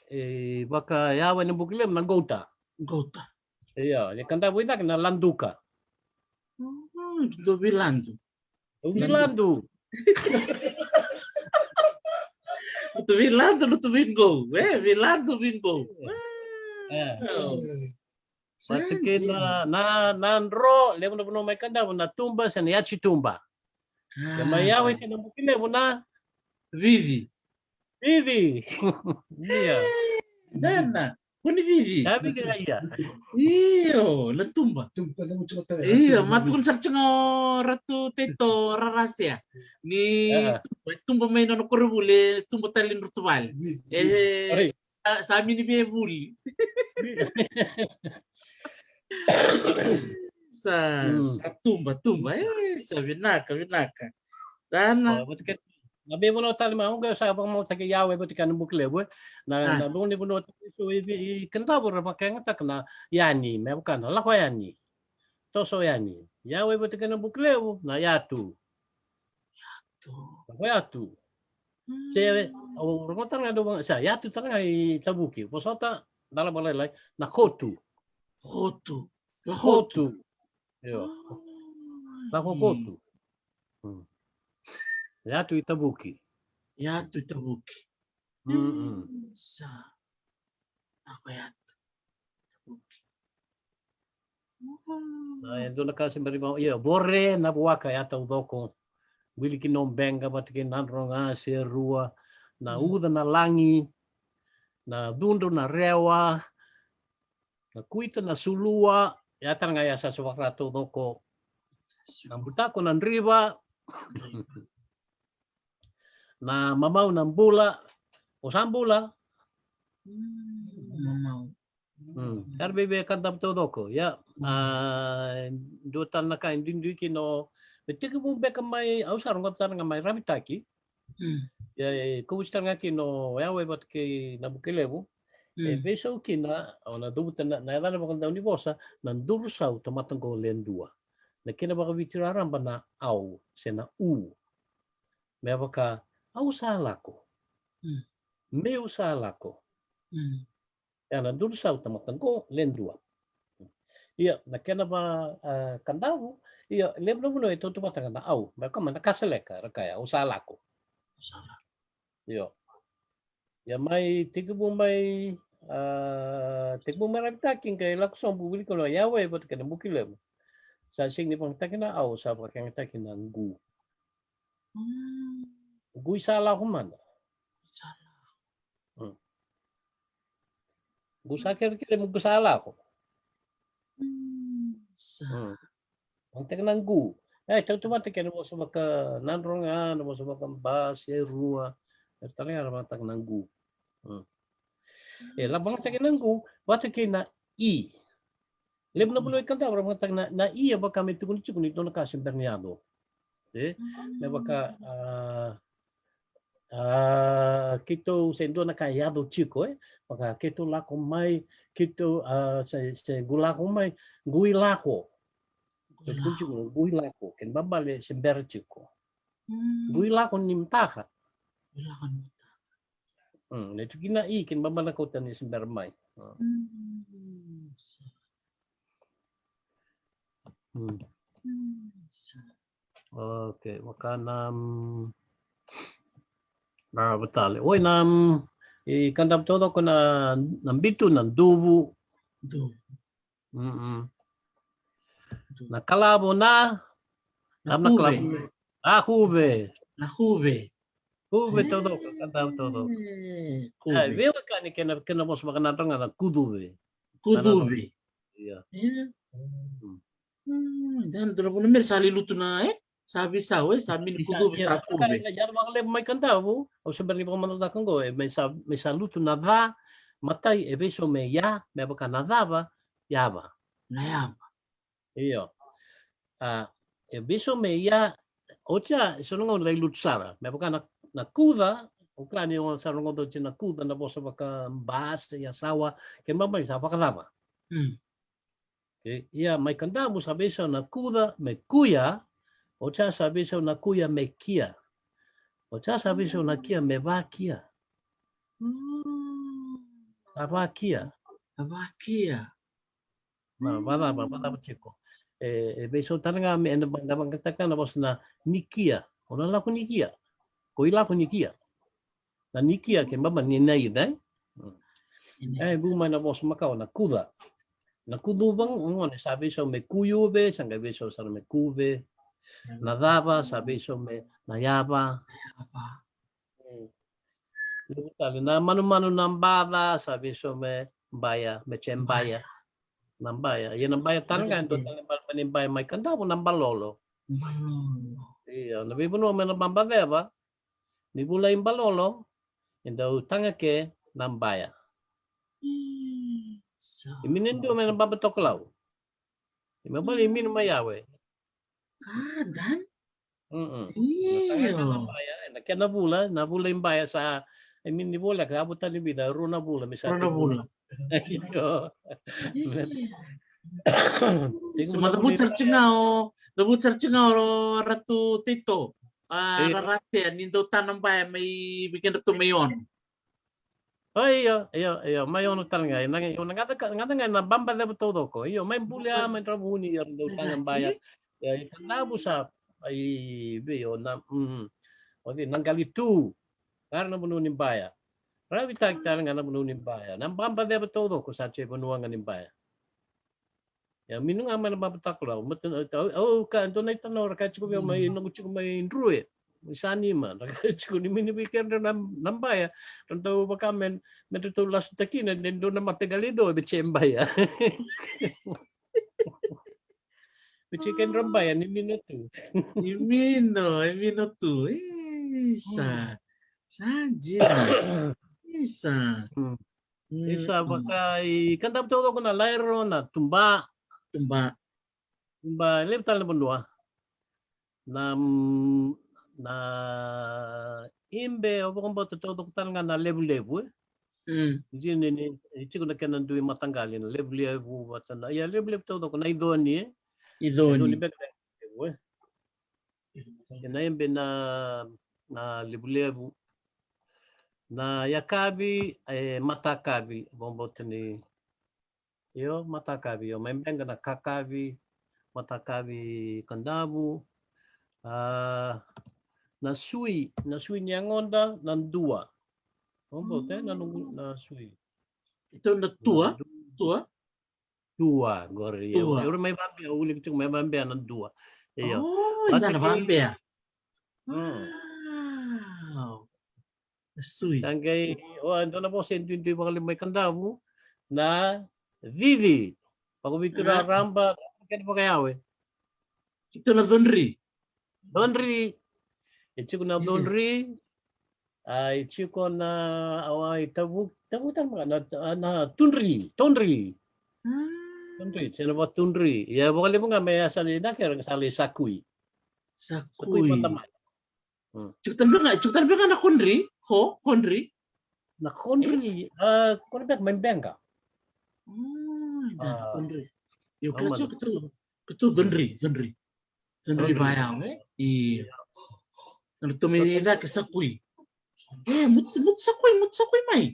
e, vaka Yawe na Buki Levu na gauta. Gauta. Io, ni Kadavu i cake na laduka. Mm, dou veiladu. Dou veiladu. Dou veiladu, dou veigau. E, veiladu, veigau. E. Vata kei na, na, na dro, levu na vanua mai Kadavu, na tuba, se na yatu i tuba. Ia mai Yawe kei na Buki Levu na vivi. Vivi. Ia. Dana. Ko ni vivi. Ia, vivi, ia. Io, na tuba. Io, ma tukuna sara tiko o Ratu Teto Rarasea. Ni tuba, tuba mai nona koronivuli, tuba tale i Drotuvale. E, sa, sa mini via vuli. Sa, sa tuba, tuba. E, sa vinaka, vinaka. Dana. Na veivanua tale mai, au qai sa vakamautaki Yawe vata kei na Buki Levu, e. Na, na veivanua tale so i, i Kadavu ra vakayagataka na yani, me vaka na lako yani. Toso yani. Yawe vata kei na Buki Levu, na yatu. Yatu. Lako yatu. Se, au rogoca tale ga dau vaka, sa yatu tale ga i Tavuki. Vosota, dala vakalailai, na kotu. Kotu. Lako kotu. Io. Lako kotu. Yatu i Tavuki. Yatu i Tavuki. Sa. Lako yatu. Tavuki. Sa, e dua na ka se bera ni vaka, ia, vore na vuaka ya taucoko. Wili kina o Beqa vata kei Nadroga, Serua, na Uca na Lagi, na Cudru na Rewa, na Kuita na Sulua, ya tale ga ya sa se vakara taucoko. Na Butako na Driva. Na Mamau na Bula. O sa bula. Mamau. Kara vei, vei Kadavu taucoko. Ia, a, dua tale na ka e duidui kina o, me tekivu beka mai, au sa rogoca tale ga mai Ravitaki. Ia, e kovusi tale ga kina o Yawe vata kei na Buki Levu. E veisau kina, o na cavuta na, na yacana vakadaunivosa, na Durusau tamata qo le dua. Na kena vakaviti raraba na au, se na u. Me vaka, au sa lako. Meu sa lako. Ia na Durusau tamata qo le dua. Ia, na kena va, a, Kadavu, ia, levu na vanua e tautauvata ga na au, me vaka mai na Kasaleka, ra kaya, au sa lako. Io. Ia mai tekivu mai, a, tekivu mai Ravitaki qai lako sobu, wili kina o Yawe vata kei na Buki Levu. Sa sega ni vakayagataki na au, sa vakayagataki na qu. Qu i sa lako mada. Qu sa kerekere mo qu sa lako. Sa. Vakayagataki na qu. E tautauvata kei na vosa vaka Nadroga, na vosa vaka Ba, Serua. E tale ga ra vakayagataka na qu. E la vakayagataki na qu vata kei na i. Levu na vanua i Kadavu ra vakayagataka na, na i, e vaka me tukuni tiko ni dua na ka se bera ni yaco. Se, me vaka, a, A, keitou se dua na ka e yaco tiko, e? Vaka keitou lako mai, keitou, a, se, se qu lako mai, qu i lako. Qu i lako. Qu i lako, kena ibalebale se bera tiko. Mm. Qu i lako ni mataka. Qu i lako ni mataka. Mm, ne tukuna i, kena ibalebale na kauta ni se bera mai. Mm. Mm, sa. Mm. Mm, sa. Okay, vaka na, mm, na vatale. Oi, na, mm, i Kadavu taucoko na, na bitu, na duvu. Duvu. Mm-mm. Duvu. Na kalavo na, na, na kuve. Kalavo. Na kuve. Na kuve. Kuve taucoko, Kadavu taucoko. E, kuve. Ai, veiwekani kena, kena vosa vakanadra ga na kucuve. Kucuve. Ia. Ia. Mm. Mm, dua na vuna me sa lai lutu na, e? Sa veisau, e? Sa mini kucuve, sa kuve. Ia, vakalevu mai Kadavu, au se bera ni vakamacataka qo, e, me sa, me sa lutu na ca, matai, e veisau me ia, me vaka na cava, yava. Na yava. Io. A, e veisau me ia, oti ya, e so na gauna lai lutu sara. Me vaka na, na kuca, o kila ni o sa rogoca oti na kuca, na vosa vaka bus, yasawa, kena ibalebale sa vakacava. Mm. Okay. Ia, mai Kadavu sa veisau na kuca me kuya, oti ya sa veisau na kuya me kia. Oti ya sa veisau na kia me vakia. Mm. Sa vakia. Sa vakia. Na, vacava, vacava tiko. E, e veisau tale ga me, ena vaqaqataka na vosa na nikia. O na lako nikia. Ko i lako nikia. Na nikia kena ibalebale ni na ica, e? Mm. E, vu mai na vosa makawa na kuca. Na kucuva, gone sa veisau me kuyuve, sa qai veisau sara me kuve. Mm. Na cava, sa veisau me na yava. Yava. Mm. Levu tale, na manumanu na baca, sa veisau me baya, me ce baya. Baya. Na baya. Ia na baya tale ga, e dua tale na ibalebale ni baya mai Kadavu na balolo. Balolo. Ia, na veivanua mai na babaceva, ni vula i balolo, e dau taga ke na baya. Mm, sa. E mini dua mai na baba tokalau. E me vale e mini mai yawe. Ka dan? Mm-mm. Io. Na taga na baya, na kena vula, na vula i baya sa, e mini voleka, a vutani vica, rua na vula, me sa rua na vula. Io. Io. Sa ma cavuti sara tiko ga o, cavuti sara tiko ga o Ratu Tito. A, io. Rarasea, ni dau tana baya mai, vei kedratou mai Ono. O, io, io, io, mai Ono tale ga. Na, io, na gata ga, gata ga na babaceva taucoko. Io, mai Bulia, mai Dravuni, io, dau taga baya. Io, i Kadavu sa, i vei, o na, mm, o vei, na Qalitu. Qara na vanua ni baya. Ravitaki tale ga na vanua ni baya. Na babaceva taucoko sa ce vanua ga ni baya. Ia, mini ga mai na baba tokalau, mata, au, au, ka, dua na itanau ra kaya tiko vei au mai, noqu tiko mai Drue, mai Sanima, ra kaya tiko ni mini vei kedrau na, na baya, ra dau vaka me, me dratou lasutaki kina, de dua na mataqali dua, me ce baya. Me ce kedrau baya, ni mino tu. Ni mino, ni mino tu. Isa. Sa dina. Isa. Mm. Isa, vaka i Kadavu taucoko na lairo, na tuba. Tuba. Tuba, levu tale na vanua. Na, mm, na ibe, au vakabauta taucoko tale ga na levulevu, e? Mm. Dina ni, ni, e tiko na kena dui mataqali, na levulevu, vata na, ia levulevu taucoko, na iconi, e? Iconi. Iconi beka na levulevu, e? Ena ibe na, na levulevu. Na yakavi, e matakavi, vakabauta ni, io, matakavi, io, mai Beqa na kakavi, matakavi Kadavu. A, na sui, na sui ni yagoda, na dua. Vakabauta, e, na noqu, na sui. Ito na tua, na dua. Tua, qori, io. Tua. Io, mai Vabea, au wilika tiko mai Vabea na dua. Io. O, io na Vabea. Mm. Wow. Sui. Sa qai, o, e dua na vosa e duidui vakalevu mai Kadavu, na cici. Vakavitu na raba, kena vakayawe. Ito na codri. Codri. E tiko na codri. A, e tiko na, a, i tavu, tavu tale mada, na, na tudri, todri. A. Tudri, se na vakatudri. Ia, vakalevu ga me yasa ni na kera sa lai sakui. Sakui. Sakui vata mai. Tiko tale beka, tiko tale beka na kodri, ko, kodri. Na kodri, a, kodri beka mai Beqa. Kodri. Io, kila tiko kitu, kitu codri, codri. Codri vayau, e? Io. Na ratou mai cake sakui. E, mutu, mutu sakui, mutu sakui mai.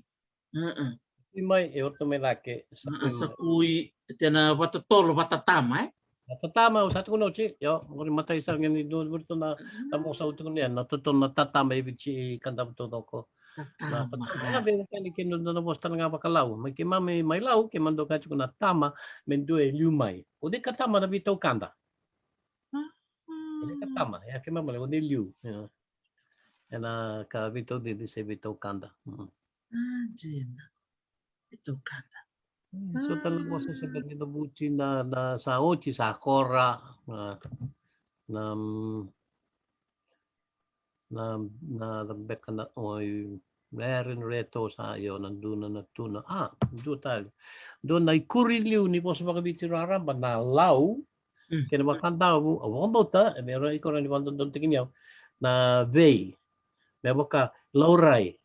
Sakui mai, e, o ratou mai cake. Sakui, tena vatatolo, vatatama, e? Vatatama, au sa tukuna oti, io, qori matai sara ga ni dua vei iratou na, na vosa au tukuna, na totolo na tatama e Viti, Kadavu taucoko. Tatama, e. Vei keda kei na dua na vosa tale ga vakaLau, mai keimami mai Lau, keimami dau kaya tiko na tama, me dua e liu mai. O cei ka tama na veitaukada? O cei ka tama, ia keimami lai, o cei liu. Ena ka veitaucici se veitaukada. Dina. Veitaukada. So tale na vosa se bera ni na vuti na, na sa oti sa kora. Na, na, na, na beka na, oi, Eren, Reto, sa, io, na dua na, na tuna. A, dua tale. Dua na ikuri liu ni vosa vakaviti raraba na Lau, kei na vakaDavu, au vakabauta, e me ra ikora ni vakadodonutaki ni au, na vei. Me vaka laurai.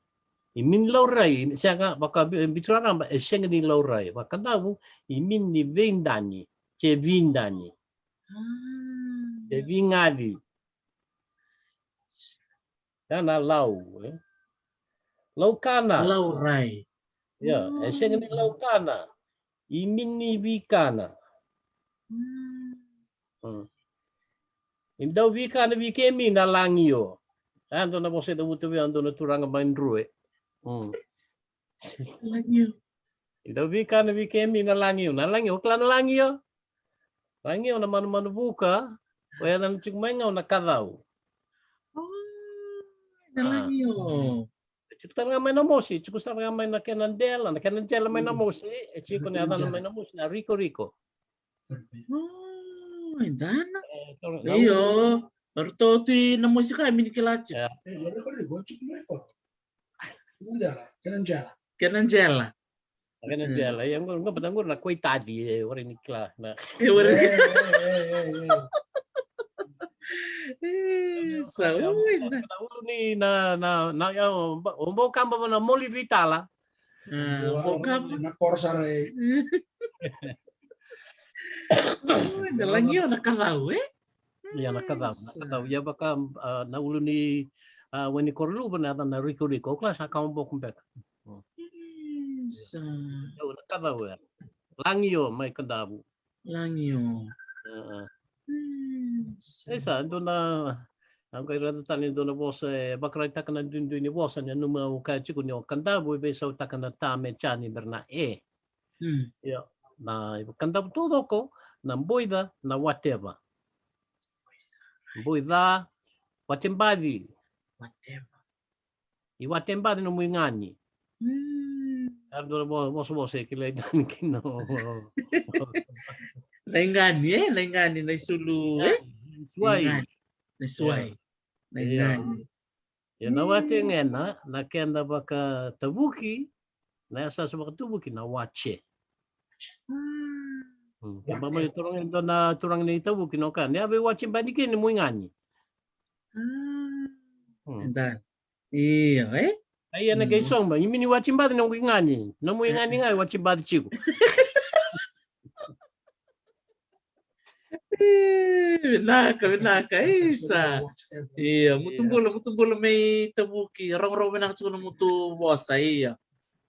I mini laurai, sega, vaka Viti raraba, e sega ni laurai. VakaDavu, i mini veidani, se vidani. Se vigaci. Ia na Lau, e? Laukana. Laurai. Ia, e sega ni laukana. I mini vikana. I dau vikana vei kemi na lagio. A dua na vosa e cavuta vei au dua na turaga mai Drue. Lagio. I dau vikana vei kemi na lagio. Na lagio, o kila na lagio? Lagio na manumanu vuka, o yacana tiko mai ga o na kacau. Na lagio. E tiko tale ga mai na mosi, e tiko sara ga mai na kena dela, na kena dela mai na mosi, e tiko na yacana mai na mosi, na rikoriko. Io, na ratou tu i na mosi ka e mini kila tiko. Kena dela, kena dela. Kena dela. Kena dela, ia qo, qo bata qo na koitadi, e warai ni kila na. E warai. Sa ui na. Na ulu ni na, na, na, ia, o bau kaba na moli vitala. O bau kaba. Na koro sara e. Na lagio na kacau, e? Ia na kacau, na kacau. Ia vaka na ulu ni wai ni koro luva na yacana na rikoriko. O kila sa kau boko beka. Isa. Kacau, na kacau ya. Lagio mai Kadavu. Lagio. E sa, dua na, au qai raica tale dua na vosa e vakaraitaka na duidui ni vosa ni nanuma au kaya tiko ni o Kadavu e veisautaka na ta me ja ni bera na e. Ia, na Kadavu taucoko, na boica, na wateva. Boica, watebaci. Wateva. I watebaci na muigani. Era dua na vosavosa e kilai tani kina. Na igani, e? Na igani, na isulu, e? Na isuai. Na isuai. Na igani. Ia na wate gena, na kena vakatavuki, na yasayasa vakatavuki, na wace. Keba mai turaga ni dua na turaga ni tavuki, no ka, ni a vei wace badi kina ni muigani. Io, e? Ai, ena kei soba, i mini wace badi na muigani, na muigani ga e wace badi tiko. Vinaka, vinaka, isa. Ia, mutu bula, mutu bula mai tavuki, rogorogo vinaka tiko na mutu vosa, ia.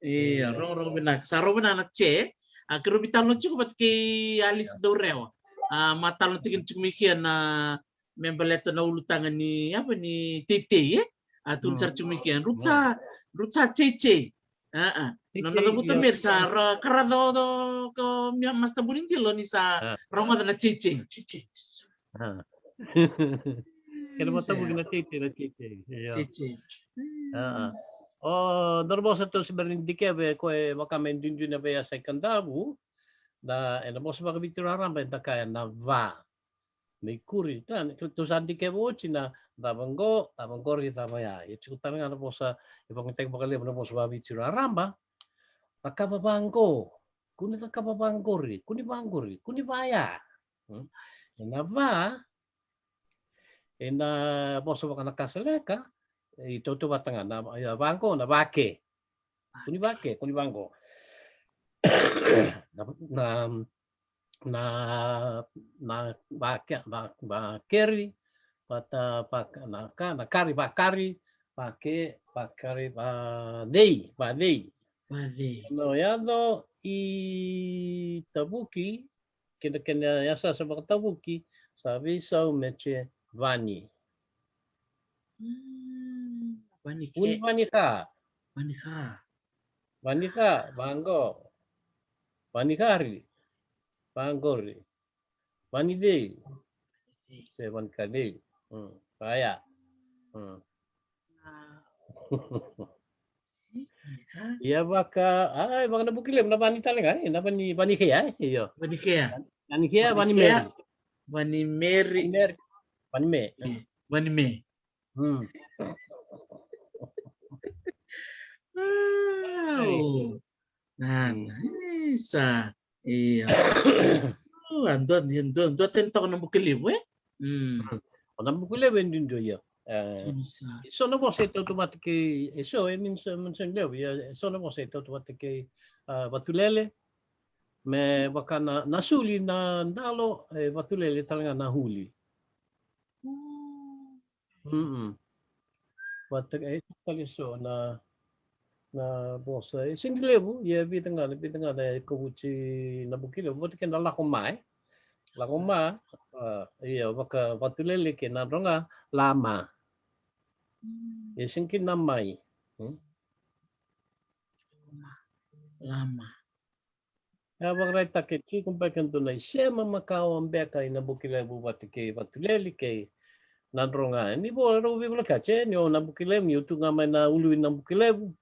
Ia, rogorogo vinaka. Sa rogo vinaka na che, a keirau veitalanoa tiko vata kei Alice Daurewa. A, ma talanoa tiko mai kea na me baleta na ulutaga ni, ava ni teitei, e? A tukuni sara tiko mai kea. Ruca, ruca teitei. A, a. Na nona cavuta me sa ra karaca o ko mia Master Bunidilo ni sa rogoca na teitei. Kena matavuki na teitei, na teitei. Teitei. O dua na vosa tou se bera ni dikeva e koya e vaka me duidui na veiyasa i Kadavu. Na, ena vosa vakaviti raraba eda kaya na va. Me ikuri, tou sa dikeva oti na cava qo, cava qori, cava ya. Ia tiko tale ga na vosa e vakayagataki vakalevu na vosa vakaviti raraba. Cakava vaqo, kua ni cakava vaqori, kua ni vaqori, kua ni vaya. Ena va, Ena vosa vaka na Kasaleka, e tautauvata ga na, e, vaqo na vake. Kua ni vake, kua ni vaqo. Na, na, na, na vake, va, vakeri, vata, vaka, na ka, na kari, vakari, vake, vakari, vacei, vacei. Vacei. Na yaco i Tavuki, kei na kena yasayasa vakatavuki, sa veisau me Jevani. Mm, Vani Kua ni ke. Vani ka. Vani ka. Vani ka, vaqo. Vani kari. Vaqori. Vani cei. Se vani ka cei. Mm. Vaya. Mm. Ah. Ia vaka, a, vaka na Vukilevu, na Vani tale ga, e, na Vani, Vani kea, e, io. Vani kea. Vani kea, Vani Vani kea. Meri. Vani Meri. Vani Meri. Vani Me. Eh, Vani Me. Mm. Wow. Nana, isa. Ia. O, a dua, dua, dua tani toka na Vukilevu, e? Mm. Mm. O na Vukilevu e duidui, ia. E, Tini sa. E so na vosa e tautauvata kei, e so, e minsa, minsa levu, ia, e so na vosa e tautauvata kei, a, Vatulele. Me vaka na, na suli na dalo, e Vatulele tale ga na uli. Mm. Mm-mm. Vata, e, tale so na, na vosa. E sega ni levu, ia e vica ga, na vica ga na e kovuti na Vukilevu. Vata kei na lako mai. Lako ma, a, ia, vaka Vatulele kei Nadroga, lama. Mm. E sega kina mai. Hmm? Lama. E a vakaraitaka e tiko beka e dua na isema makawa beka ina Vukilevu vata kei Vatulele kei Nadroga. Ni vo rau veivolekati, e, ni o na Vukilevu, ni o tu ga mai na ulu i na Vukilevu.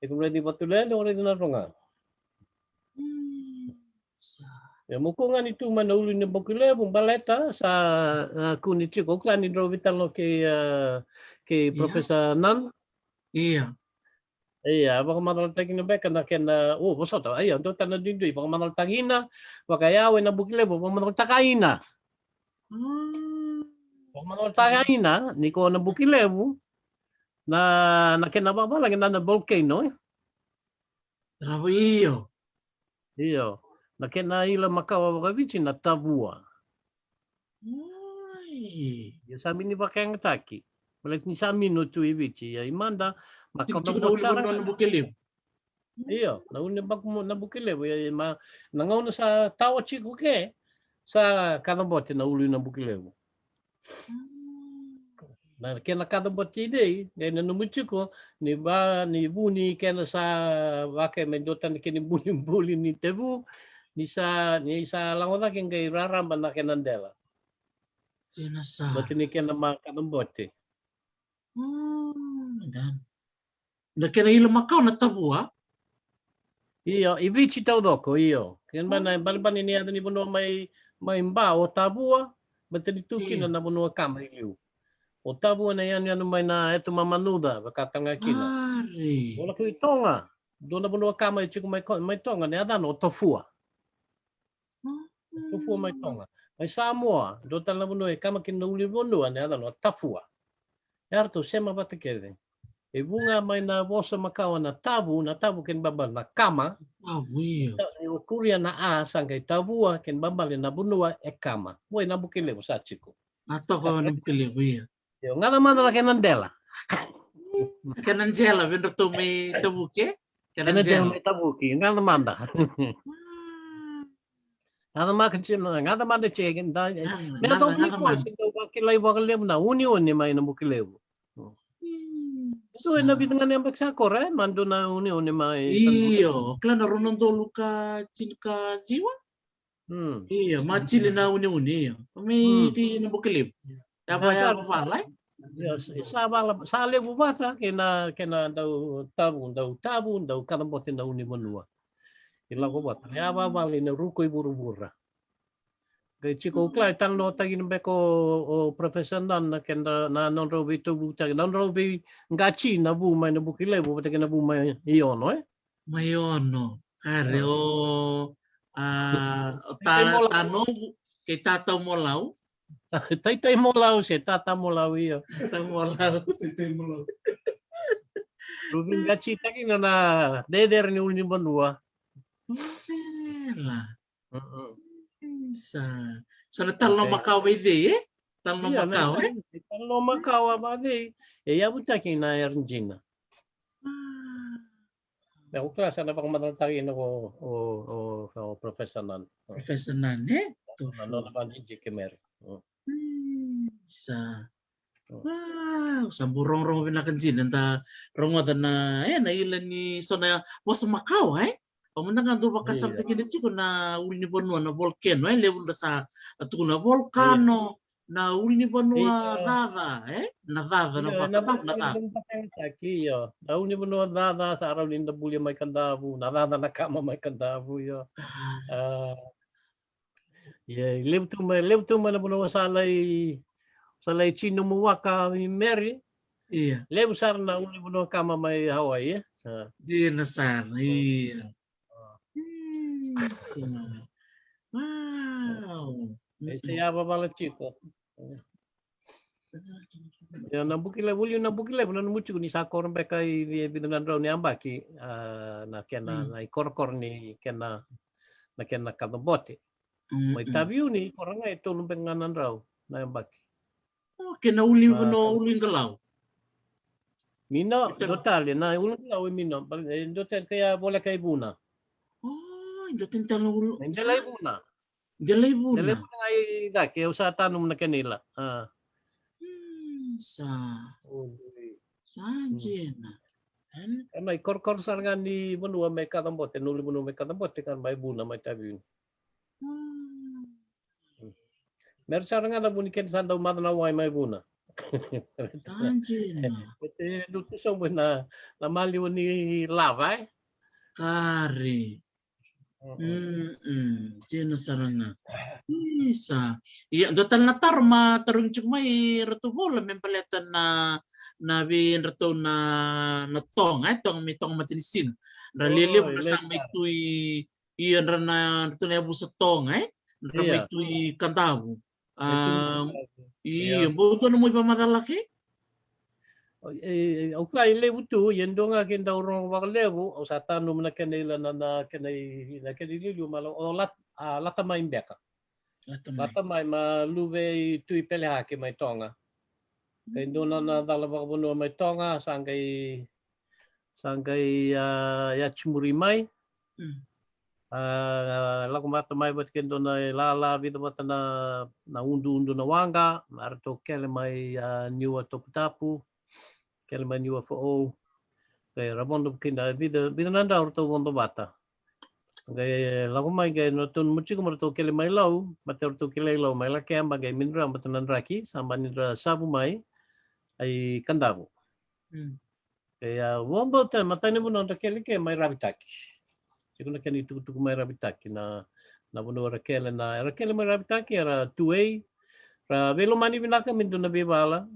E ko raici Vatulele, o raici Nadroga. Mm, sa. E mo ko ga ni tu mai na ulu i na Vukilevu, baleta sa, a, kua ni tiko, o kila ni drau veitalanoa kei, a, kei Ia. Professor Nan. Ia. Ia, vakamacalataki na beka na kena, o, vosota, ia, dua tale na duidui, vakamacalataki ina, vakayau ena Vukilevu, vakamacalataka ina. Mm. Vakamacalataka ina, ni ko na Vukilevu, na, na kena vavalagi na, na volcano, e? Ravo, io. Io, na kena ila makawa vakaviti na tavua. Oi. Ia sa mini vakayagataki. Baleta ni sa mini tu i Viti, ia i mada, makawa tiko na ulu sara na Vukilevu. Io, na ulu ni baku mo-, na Vukilevu, ia, ia ma, na gauna sa tawa tiko ke, sa kacabote na ulu i na Vukilevu. Mm. Na kena kacabote i dei, qai nanumi tiko, ni va, ni vu ni kena sa vaka me dua tani kena ibulibuli ni tevu, ni sa, ni sa lako cake qai raraba na kena dela. Kena sa. Bati ni kena ma kacabote. Mm, dan. Na kena ila makawa na tavua? Io, i Viti taucoko, io. Kena ba na, mm, balebale ni yaca ni vanua mai, mai ba o Tavua, baleta ni tu kina na vanua kama i liu. O Tavua na yanuyanu mai na Etu Mamanuca, vaka tale ga kina. Ari. O lako i Toga, dua na vanua kama e tiko mai ko-, mai Toga, na yacana o Tofua. Mm. Tofua mai Toga. Mai Samoa, dua tale na vanua e kama kina na ulunivanua, na yacana o Tafua. E ratou sema vata kece. E vu ga mai na vosa makawa na tavu, na tavu kena babale na kama. Tavu, io. Ta-, e kuria na a, sa qai tavua, kena babale na vanua e kama. Oi, na Bukelevu sa tiko. Na toka na Bukelevu, io. Io, gaca mada na kena dela. Kena dela, vei ratou mai Tavuki, e? Kena dela mai Tavuki, gaca mada. Gaca mada, gaca mada, gaca mada. Dou vakilai vakalevu na uneune mai na Bukelevu. Io, ena vica ga na yabaki sa kora, e, mada na uneune mai. Io, kila na rua na udolu ka tinikaciwa. Hmm. Io, matili na uneune, io. Mai kei na Bukelevu. Yavavala, e? Io, sa, sa vala, sa levu vata kei na, kei na dau tavu, dau tavu, dau kacabote na univanua. E lako vata, yavavala ina ruku i vuravura. Qai tiko, au kila e talanoataki na beka o, o Professor Nan na kena, na nodrau veitauvutaki, na nodrau veiqati na vu mai na Bukelevu vata kei na vu mai Ono, e? Mai Ono. Kare o, a, o Ta-, Tanovu kei Tatau Molau. Taitai Molau se Tata Molau, io. Tata Molau. Taitai Molau. Ruvingaci taki na na dedere ni ulunivanua. Vela. Sa sa na talo na makawa i vei, e? Talo na makawa, e? Talo na makawa va vei. E yavutaki na Ergina. Me ko kila sa na vakamacalataki na ko o o o Professor Nan. Professor Nan, e? Na nona vakadidike Mary. Sa. Wow, sa bau rogorogo vinaka dina da rogoca na e na ila ni so na vosa makawa, e? Au mada ga dau vakasama kina tiko na ulunivanua na volcano, e levu da sa tukuna volcano, na ulunivanua caca, e? Na caca, na vakatabu na caca. Io, na ulunivanua caca sa rawa ni da bulia mai Kadavu, na caca na kama mai Kadavu, io. Ia, levu tu mai, levu tu mai na vanua sa lai sa lai tino mo waka i Mary. Ia. Levu sara na ulunivanua kama mai Hawaii, e? Sa. Dina sara, ia. Sa. Wow. E se yava vala tiko. Ia na buki levu, liu na buki levu na nomu tiko ni sa koro beka i via vica na drau ni yabaki, a, na kena na ikorokoro ni kena na kena kacabote. Mai Taveuni koro ga e tolu beka ga na drau na yabaki. O, kena uli na ulu i Galau. Mino, dua tale na ulu i Galau e Mino, e dua tale kei a voleka i Vuna. O, dua tale na ulu. E dela i Vuna. Dela i Vuna. Dela i Vuna ga i cake, au sa tanuma na kena ila. A. Sa. Sa dina. Ena ikorokoro sara ga ni vanua mai Kacabote, na ulunivanua mai Kacabote ka mai Vuna mai Taveuni. Mera sara ga na vu ni kena sa dau maca na wai mai Vuna. Sa dina. E dau tu sobu na maliwa ni lava, e? Kari. Mm, mm. Dina sara ga. Isa. Ia, dua tale na taro ma tarogi tiko mai ratou Vola me baleta na, na vei ratou na, na toga, e, toga mai, toga matanisina. Ra lelevu, ra sa mai tu i, ia, ra na, ratou na yavusa toga, e? Ra mai tu i Kadavu. A, ia, bau dua na mo ivakamacala ke? E, au kila e levu tu, ia dua ga ke dau rogo vakalevu, au sa tanuma na kena ila na, na kena i, na kena iliuliu ma o Lat-, a, Latamai beka. Latamai. Latamai ma luve i Tui Pelehake mai Toga. Kei dua na, na cala vakavanua mai Toga, sa qai, sa qai, a, yatsi muri mai. A, lako vata mai vata kei dua na ilala vica vata na, na uduudu na waqa, a ratou kele mai, a, Niuatoputapu, kele mai Niuafoou. Qai ra vodo kina vica, vica na drau ratou vodo vata. Qai lako mai qai na ratou na mutiko ma ratou kele mai Lau, mate ratou kele i Lau mai Lakeba, qai mini dra mate na draki, sa mani dra savu mai, ai Kadavu. Ia, vabauta, matai ni vanua dra kele ke mai Ravitaki. Tiko na kena itukutuku mai Ravitaki, na, na vanua ra kele, na, era kele mai Ravitaki, era Tuei, ra veilomani vinaka me dua na veivala.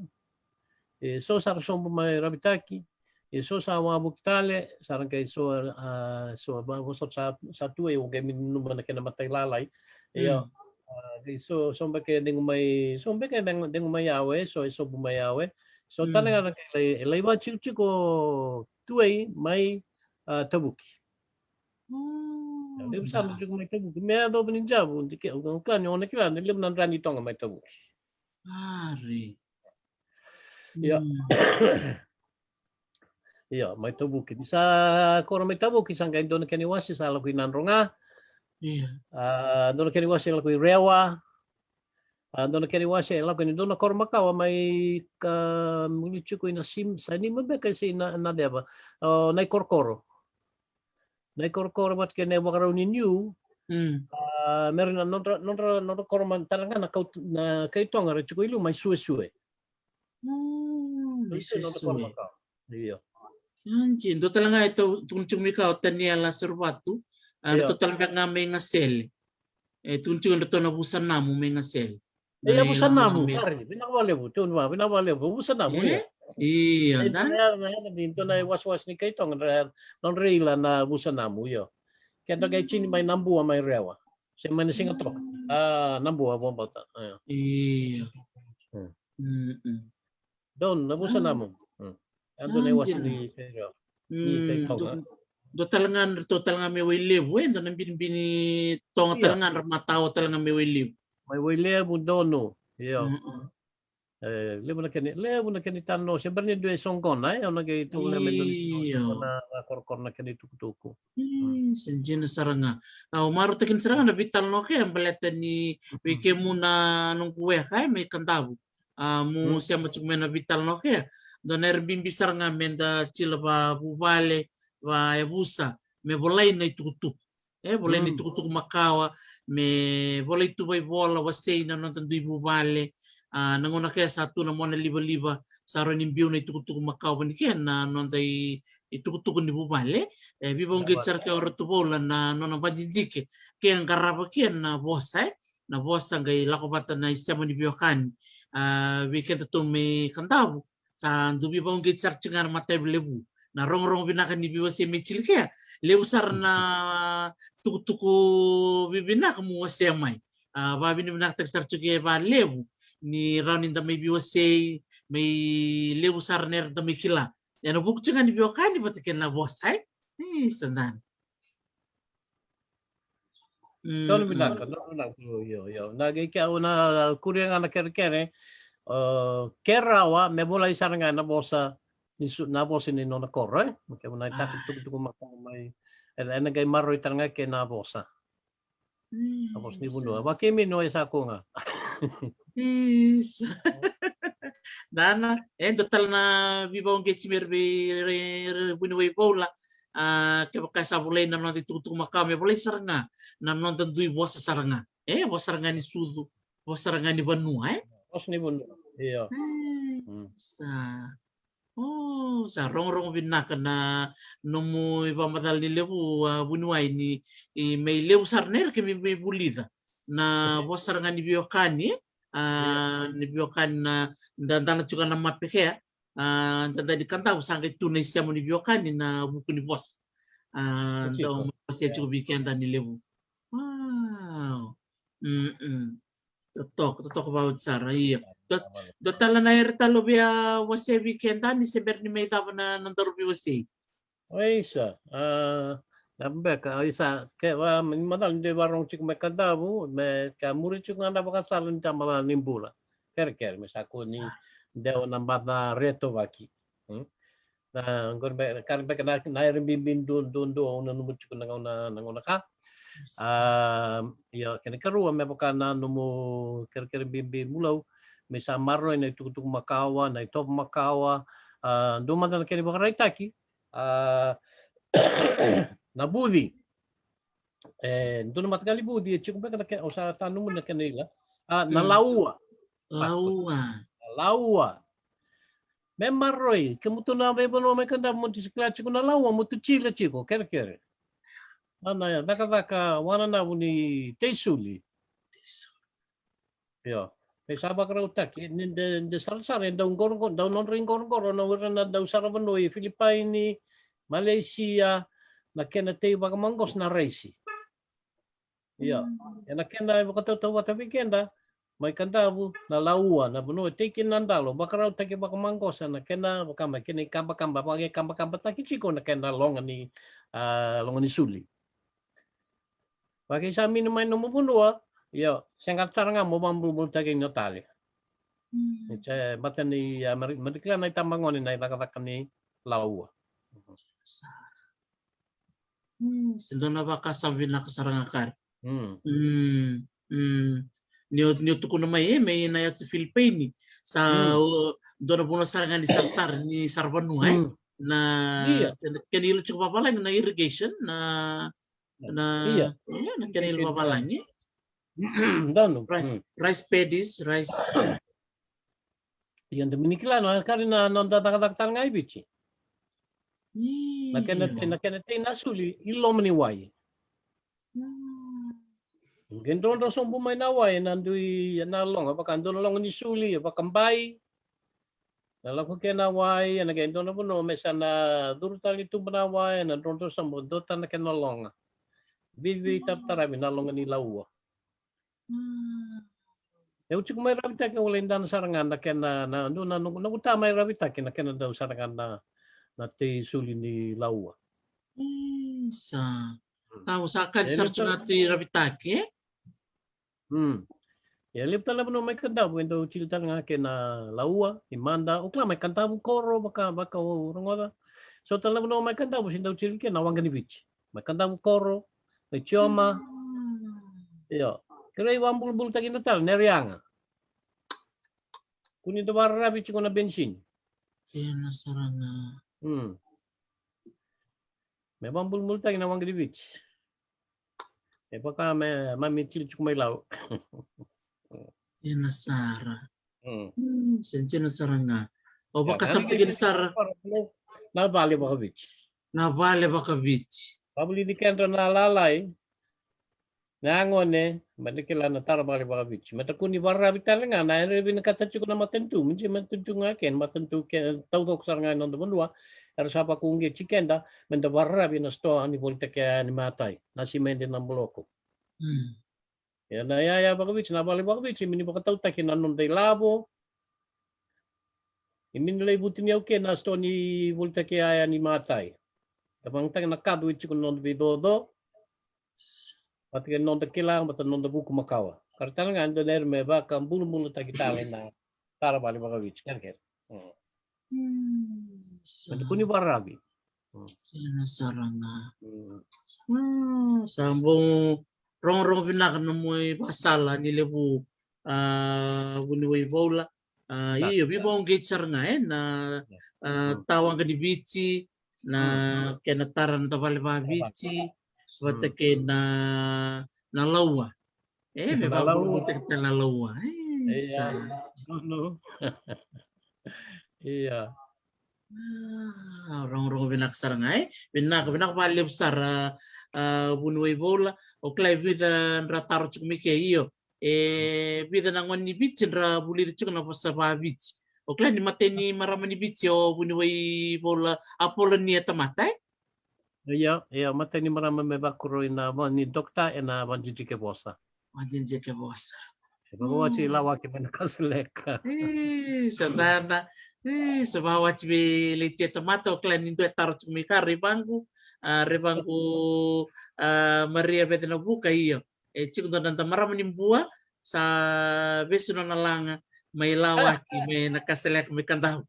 E so sa ra sobu mai Ravitaki, e so sa wavoki tale, sa ra qai so, a, so, vosota sa, sa Tuei, o qai me nanuma na kena matailalai. Ia, A, qai so, so beka e cegu mai, so beka e cegu, cegu mai Yawe, so e sobu mai Yawe. So tale ga na qai lai, e lai vatikotiko Tuei mai, a, Tavuki. Levu sara na tiko mai Tavuki. Me yacova ni javu, dike, au kila ni o na kila, na levu na dra ni Toga mai Tavuki. Ari. Ia. Ia, mai Tavuki. Ni sa koro mai Tavuki, sa qai dua na kena iwase, sa lako i Nadroga. Ia. A, dua na kena iwase, lako i Rewa. A, dua na kena iwase, lako i dua na koro makawa mai ka, muli tiko i na sim, sa nima beka se i na, na ceva. O, na ikorokoro. Na ikorokoro vata kei na ivakarau ni niu. A, mera na nodra, nodra, nodra koro mai tale ga na kau, na kai Toga ra tiko i liu mai Suesue. Mm, mai Suesue. Io. Sa dina, dua tale ga e tukuna tiko mai kea o Taniela Seruvatu. A, ratou tale beka ga mai Gasele. E tukuna tiko e ratou na Vusanamu mai Gasele. Ia, Vusanamu, kari, vinaka vakalevu, tu na, vinaka vakalevu, Vusanamu, ia. Ia, dua na iwasewase ni kai Toga, nodra ila na Vusanamu, io. Keda qai tini mai Nabua mai Rewa. Se mai na siga toka. A, na bua, vakabauta. Io. Donu na vusa namu. Adu na iwasi ni Perio. Ni Taitonga. Dua tale ga na ratou tale ga mai Wailevu, e, dua na binibini Toga tale ga, ra matawa tale ga mai Wailevu. Mai Wailevu, donu. Io. E levu na kena, levu na kena italanoa, se bera ni dua e soqona, e, au na qai tau lea me dua na, na korokoro na kena itukutuku. Se dina sara ga. Au marautaka ni sara ga na veitalanoa ke baleta ni vei kemuna noqu weka, e, mai Kadavu. A, mo sema tiko mai na veitalanoa ke. Dua na era bibi sara ga me da tila vavuvale, vayavusa, me volai na itukutuku. E volai na itukutuku makawa, me volai tu vaivola, wasei na noda dui vuvale. A, na gauna ke sa tu na mona livaliva, sa rau ni biu na itukutuku makawa ni ke na noda i, itukutuku ni vuvale. E, vivauqeti sara ke o Ratu Vaula na nona vadidike ke qarava ke na vosa, e, na vosa qai lako vata na isema ni veiwekani. A, vei kedatou mai Kadavu, sa dau vivauqeti sara tiko ga na matavi levu. Na rogorogo vinaka ni veiwasei mai Chile kea, levu sara na tukutuku vivinaka mo wasea mai. A, vavinavinakataki sara tiko e valevu ni rawa ni da mai veiwasei, mai levu sara na era da mai kila. Ena vuku tiko ga ni veiwekani vata kei na vosa, e. Ni sa dana. Donu vinaka, donu vinaka. Io, io. Na qai kea au na kuria ga na kerekere, o, ke rawa me volai sara ga na vosa ni su, na vosa ni nona koro, e? Ke vuna e taku tukutuku makawa mai, ena, ena qai maroroi tale ga ke na vosa. Na vosa ni vanua. Vakemuni o e sa ko ga. Isa. Dana, e dua tale na vivauqeti me ra vei, ra, ra vuniwai Vaula. A, kevaka e sa volai na noda itukutuku makawa, me volai sara ga na noda dui vosa sara ga. E, vosa sara ga ni sucu, vosa sara ga ni vanua, e? Vosa ni vanua. Io. E, sa. O, sa rogorogo vinaka na nomu ivakamacala ni levu, a, vuniwai ni, i, me levu sara na era ke me, me vulica na vosa sara ga ni veiwekani, e? A, ni veiwekani na da, dana tiko na mape kea. A, dada ni Kadavu sa qai tu na isema ni veiwekani na vuku ni vosa. A, dau vosa tiko vei keda ni levu. Wow. Mm-mm. Totoka, totoka vau sara, io. Dua, dua tale na era tale via wasea vei keda ni se bera ni mai cava na, na daru veiwasei. Oi, sa, a, na beka, oi, sa, ke, va, ni macala ni dei varogo tiko mai Kadavu, me ka muri tiko ga na vakasala ni tamata ni bula. Kerekere, me sa ko ni dewa na bata retovaki. Hmm? Na, qori beka, kari beka na, na era bibi duadua, duadua, au nanuma tiko na gauna, na gauna ka. A, io, kena karua, me vaka na nomu kerekere bibi Mulau, me sa maroroi na itukutuku makawa, na itovo makawa, a, dua mada na kena ivakaraitaki, a, na vuci. E, dua na mataqali vuci, e tiko beka na kena, au sa tanumuni na kena ila. A, na laua. Laua. Na laua. Me maroroi, kemudou na veivanua mai Kadavu, mo tu kila tiko na laua, mo tu tila tiko, kerekere. A, na cakacaka wananavu ni teisuli. Io. Me sa vakarautaki, ni de, de sarasara, e dau qoroqoro, dau nodra iqoroqoro, na ura na dau saravanua e Filipaini, Malesia, na kena tei vakamaqosa na raisi. Io. Ena kena ivakatautauvata vei keda, mai Kadavu, na laua, na vanua e tei kina na dalo, vakarautaki vakamaqosa, na kena, vaka mai kena ikabakaba, vakaikabakabataki tiko, na kena loga ni, a, loga ni suli. Vakaisau mai nomu vanua, io, sega sara ga mo vakabulabulataki na tale. Ni se mata ni, a, mari, mari kila na itabagone na icakacaka ni laua. Se dua na vakasama vinaka sara ga kari. Ni o, ni o tukuna mai, e, mai na yatu Filipaini. Sa, o, dua na vanua sara ga ni sarasara, ni saravanua, e. Na, kena, kena ila tiko vavalagi na irrigation, na, na, ia, na kena ila vavalagi. Donu. Rice, rice paddies, rice. Ia, da mani kila na kari na, na noda cakacaka tale ga i Viti. Na kena tei, na kena tei na suli i loma ni wai. Qai drodro sobu mai na wai na dui, na loga, vaka dua na loga ni suli, vakabai. Na lako kei na wai, ena qai dua na vanua me sa na curu tale ni tuba na wai, ena drodro sobu, dua tale na kena loga. Veiveitarataravi na loga ni laua. Mm. E uci ko mai ravitaki o lai dana sara ga na kena, na dua na noqu, noqu ta mai ravitaki na kena dau sara ga na, na tei suli ni laua. Mm, sa. Tau sa kali sara tu na tei ravitaki, e? Mm. E levu tale na vanua mai Kadavu e dau tili tale ga ke na laua, i mada, o kila mai Kadavu koro, vaka, vaka o rogoca. So tale na vanua mai Kadavu se dau tili ke na waqa ni Viti. Mai Kadavu koro, mai Cioma. Mm. Io. Kerei vabulubulutaki na tale, na riaga. Kuni da vararavi tiko na benisini. Ena sara ga. Mm. Me vabulubulutaki na waqa ni Viti. E vaka me, ma me tili tiko mai Lau. Ena sara. Mm. Mm, se dina sara ga. O vakasama tiko ni sara. Na vale vakaviti. Na vale vakaviti. Vavulici kedra na lalai. Na gone, me da kila na tara vale vakaviti. Me da kuni vararavi tale ga, na era vinakata tiko na matanitu. Me da matanitu ga ke, matanitu ke, taucoko sara ga e noda vanua. Era sa vakuqeti keda, me da vararavi na sitoa ni volitaki ni matai. Na simede na boloko. Mm. Ia na yaya vakaviti, na vale vakaviti, me ni vakatautaki na noda ilavo. E me ni lai vutuniyau ke na sitoa ni volitaki yaya ni matai. Da vagataki na kacu e tiko na noda veicoco. Vata kei na noda kila, vata na noda vuku makawa. Kara tale ga dua na ira me vakabulabulataki tale na tara vale vakaviti, kerekere. Mm. Mm, sa. Me da kuni vararavi. Mm. Ena sara ga. Mm. Mm, sa bau rogorogo vinaka nomu ivakasala ni levu, a, vuniwai Vaula. A, io, veivakauqeti sara ga, e, na, a, ta waqa ni Viti, na kena tara na tavale vakaviti, vata kei na, na laua. E, me vakaviti tale na laua. E, sa. Ia. A, rogorogo vinaka sara ga, e. Vinaka, vinaka vakalevu sara, a, vuniwai Vaula. O kila e vica dra taro tiko mai ke, io. E vica na gone ni Viti dra vulica tiko na vosa vakaviti. O kila ni matai ni marama ni Viti o vuniwai Vaula Apolonia Tamata, e? Ia, ia, matai ni marama me vakuroi na va ni dokta ena vadidike vosa. Vadidike vosa. E vakawati lawaki mai na kasaleka. E, sa dana. E, sa vakawati vei Leitia Tamata, o kila ni dua e taro tiko mai ka, revaqu, a, revaqu, a, Maria Vecenavuka, io. E tiko dua na noda marama ni Bua, sa vesu nona laga mai lawaki, mai na kasaleka mai Kadavu.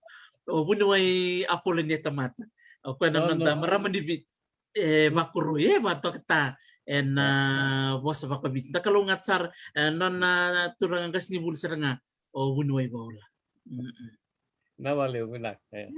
O vuniwai Apolonia Tamata. O koya na noda marama ni Viti. E vakuroi, e vakatokita ena vosa vakaviti. Da kalougata sara, e, nona turaga qasenivuli sara ga o vuniwai Vaula. Mm-mm. Na valevu vinaka. E.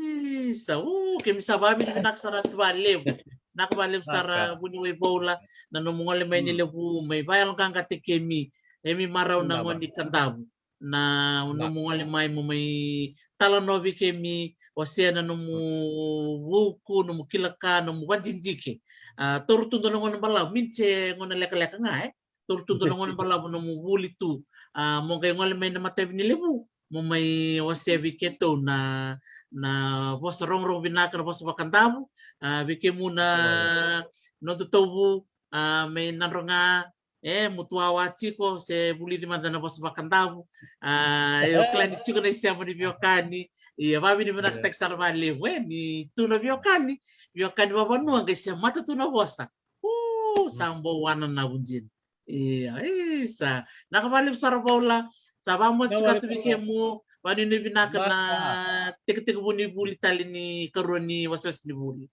Isa, u, kemi sa vavinavinaka sara tu valevu. Vinaka valevu sara vuniwai Vaula, na nomu gole mai ni levu, mai vayaloqaqataki kemi, emi marau na gone ni Kadavu. Na nomu gole mai mo mai talanoa vei kemi, wasea na nomu vuku, nomu kila ka, nomu vadidike. A, taura tu dua na gauna balavu, mini se gauna lekaleka ga, e. Taura tu dua na gauna balavu nomu vuli tu. A, mo qai gole mai na matavi ni levu. Mo mai wasea vei keitou na, na vosa rogorogo vinaka, na vosa vakadavu. A, vei kemu na noda tauvu, a, mai Nadroga, e, mutuawa tiko, se vulici mada na vosa vakadavu. A, e, o kila ni tiko na isema ni veiwekani. Ia, vavinavinakataki sara valevu, e, ni tu na veiwekani. Veiwekani vavanua, qai se mata tu na vosa. U, sa bau wananavu dina. Ia, isa. Vinaka vakalevu sara Vaula. Sa vakamoce tiko tu vei kemu. Vakanuinui vinaka na tekitekivu ni vuli tale ni karua ni wasewase ni vuli.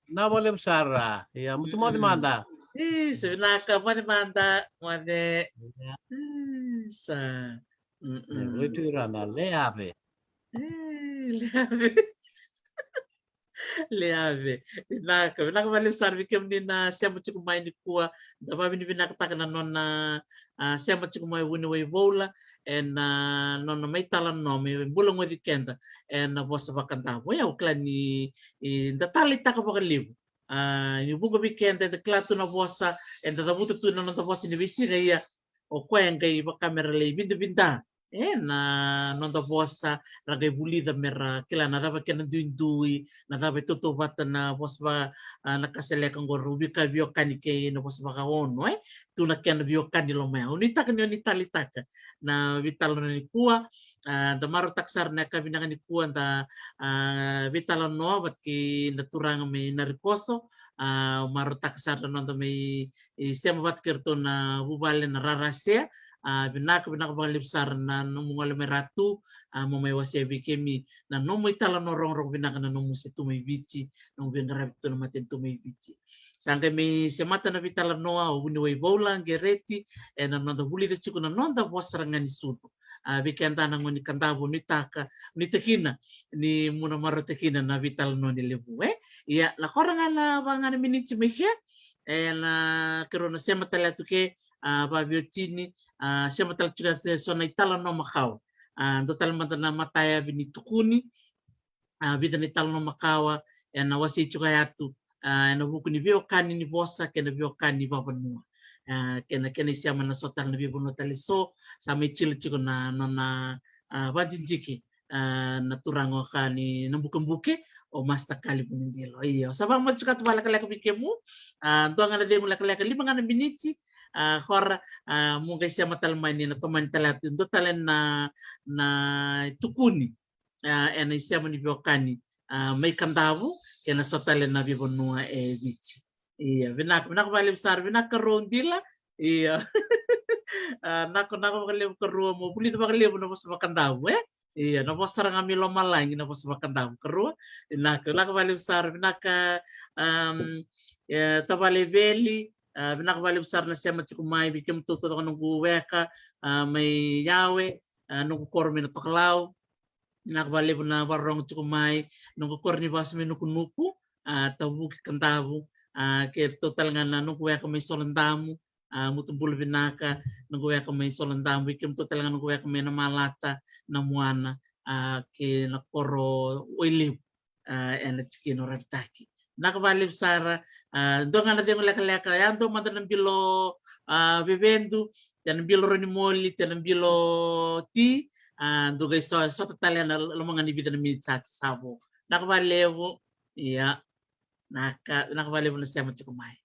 Vinaka vakalevu sara. Ia, mo tu moce mada. Isa, vinaka, moce mada. Moce. Isa. Vei tu ira na leave. E, leave. Leave. Vinaka, vinaka vakalevu sara vei kemuni na sema tiko mai nikua. Da vavinavinakataka na nona, a, sema tiko mai vuniwai Vaula, ena, a, nona mai talanoa, mai bulagoci keda ena vosa vakadavu. Ia, au kila ni, i, da taleitaka vakalevu. A, ni vuqa vei keda eda kila tu na vosa, eda cavuta tu na noda vosa ni veisiga, ia o koya e qai vaka me ra lai vidavida e, na noda vosa, ra qai vulica me ra kila na cava kena duidui, na cava e tautauvata na vosa va, a, na Kaseleka qo, ra vika veiwekani kei na vosa vakaono, e. Tu na kena veiwekani loma ya. Au nuitaka ni o ni taleitaka na veitalanoa nikua, a, da marautaka sara na yakavi vinaka nikua, da, a, veitalanoa vata kei na turaga mai Narikoso, a, marautaka sara na noda mai, e, sema vata kei ratou na vuvale na Rarasea, a, vinaka, vinaka vakalevu sara na nomu gole mai Ratu, a, mo mai wasea vei kemi na nomu italanoa rogorogo vinaka na nomu se tu mai Viti, nomu veiqaravi tu na matanitu mai Viti. Sa qai mai semata na veitalanoa o Vuniwai Voula Qereti, ena noda vulica tiko na noda vosa ra ga ni sucu. A, vei keda na gone Kadavu, nuitaka, nuitakina ni mo na marautakina na veitalanoa ni levu, e. Ia, na kora ga na vaga na miniti mai ke, ena keirau na sema tale tu ke, a, vaveiwatini, a, sema tale tu ke so na italanoa makawa. A, dua tale mada na matayavi ni tukuni, a, vica na italanoa makawa ena wasei tiko ya tu, a, ena vuku ni veiwekani ni vosa kei na veiwekani vavanua. A, kei na, kei na isema na so tale na veivanua tale so, sa mai tila tiko na nona, a, vajijiki, a, na turaga ka ni Nabukebuke, o Master Kali Vunidilo. Io, sa vakamacikatu vakalekaleka vei kemu, a, dua ga na cegu lekaleka, lima ga na miniti, a, kora, a, mo qai sema tale mai ni na tomani tale tu, dua tale na, na tukuni, a, ena isema ni veiwekani, a, mai Kadavu, kei na so tale na veivanua e Viti. Ia, vinaka, vinaka vakalevu sara, vinaka karua Dila. Ia. A, naka, naka vakalevu karua, mo vulica vakalevu na vosa vaKadavu, e? Ia, na vosa ra ga mai lomalagi, na vosa vaKadavu karua. Vinaka, vinaka vakalevu sara, vinaka, um, e, tavale Veli, a, vinaka vakalevu sara na sema tiko mai, vei kemudou taucoko noqu weka, a, mai Yawe, a, noqu koro mai Natokalau. Vinaka vakalevu na vakarorogo tiko mai, noqu koro ni vasu mai Nukunuku, a, Tavuki, Kadavu, a, kei ratou tale ga na noqu weka mai Soladamu, a, Mutubula vinaka, noqu weka mai Soladamu, vei kemudou tale ga noqu weka mai Namalata, Namuana, a, kei na koro Wailevu, a, ena tikina o Ravitaki. Vinaka vakalevu sara, a, dua ga na cegu lekaleka, ya dua mada na bilo, a, Vevedu, tena bilo Ronimoli, tena bilo Ti, a, dua qai so, sota tale ena loma ga ni vica na miniti sa, sa vo. Vinaka vakalevu, ia, naka, vinaka vakalevu na sema tiko mai.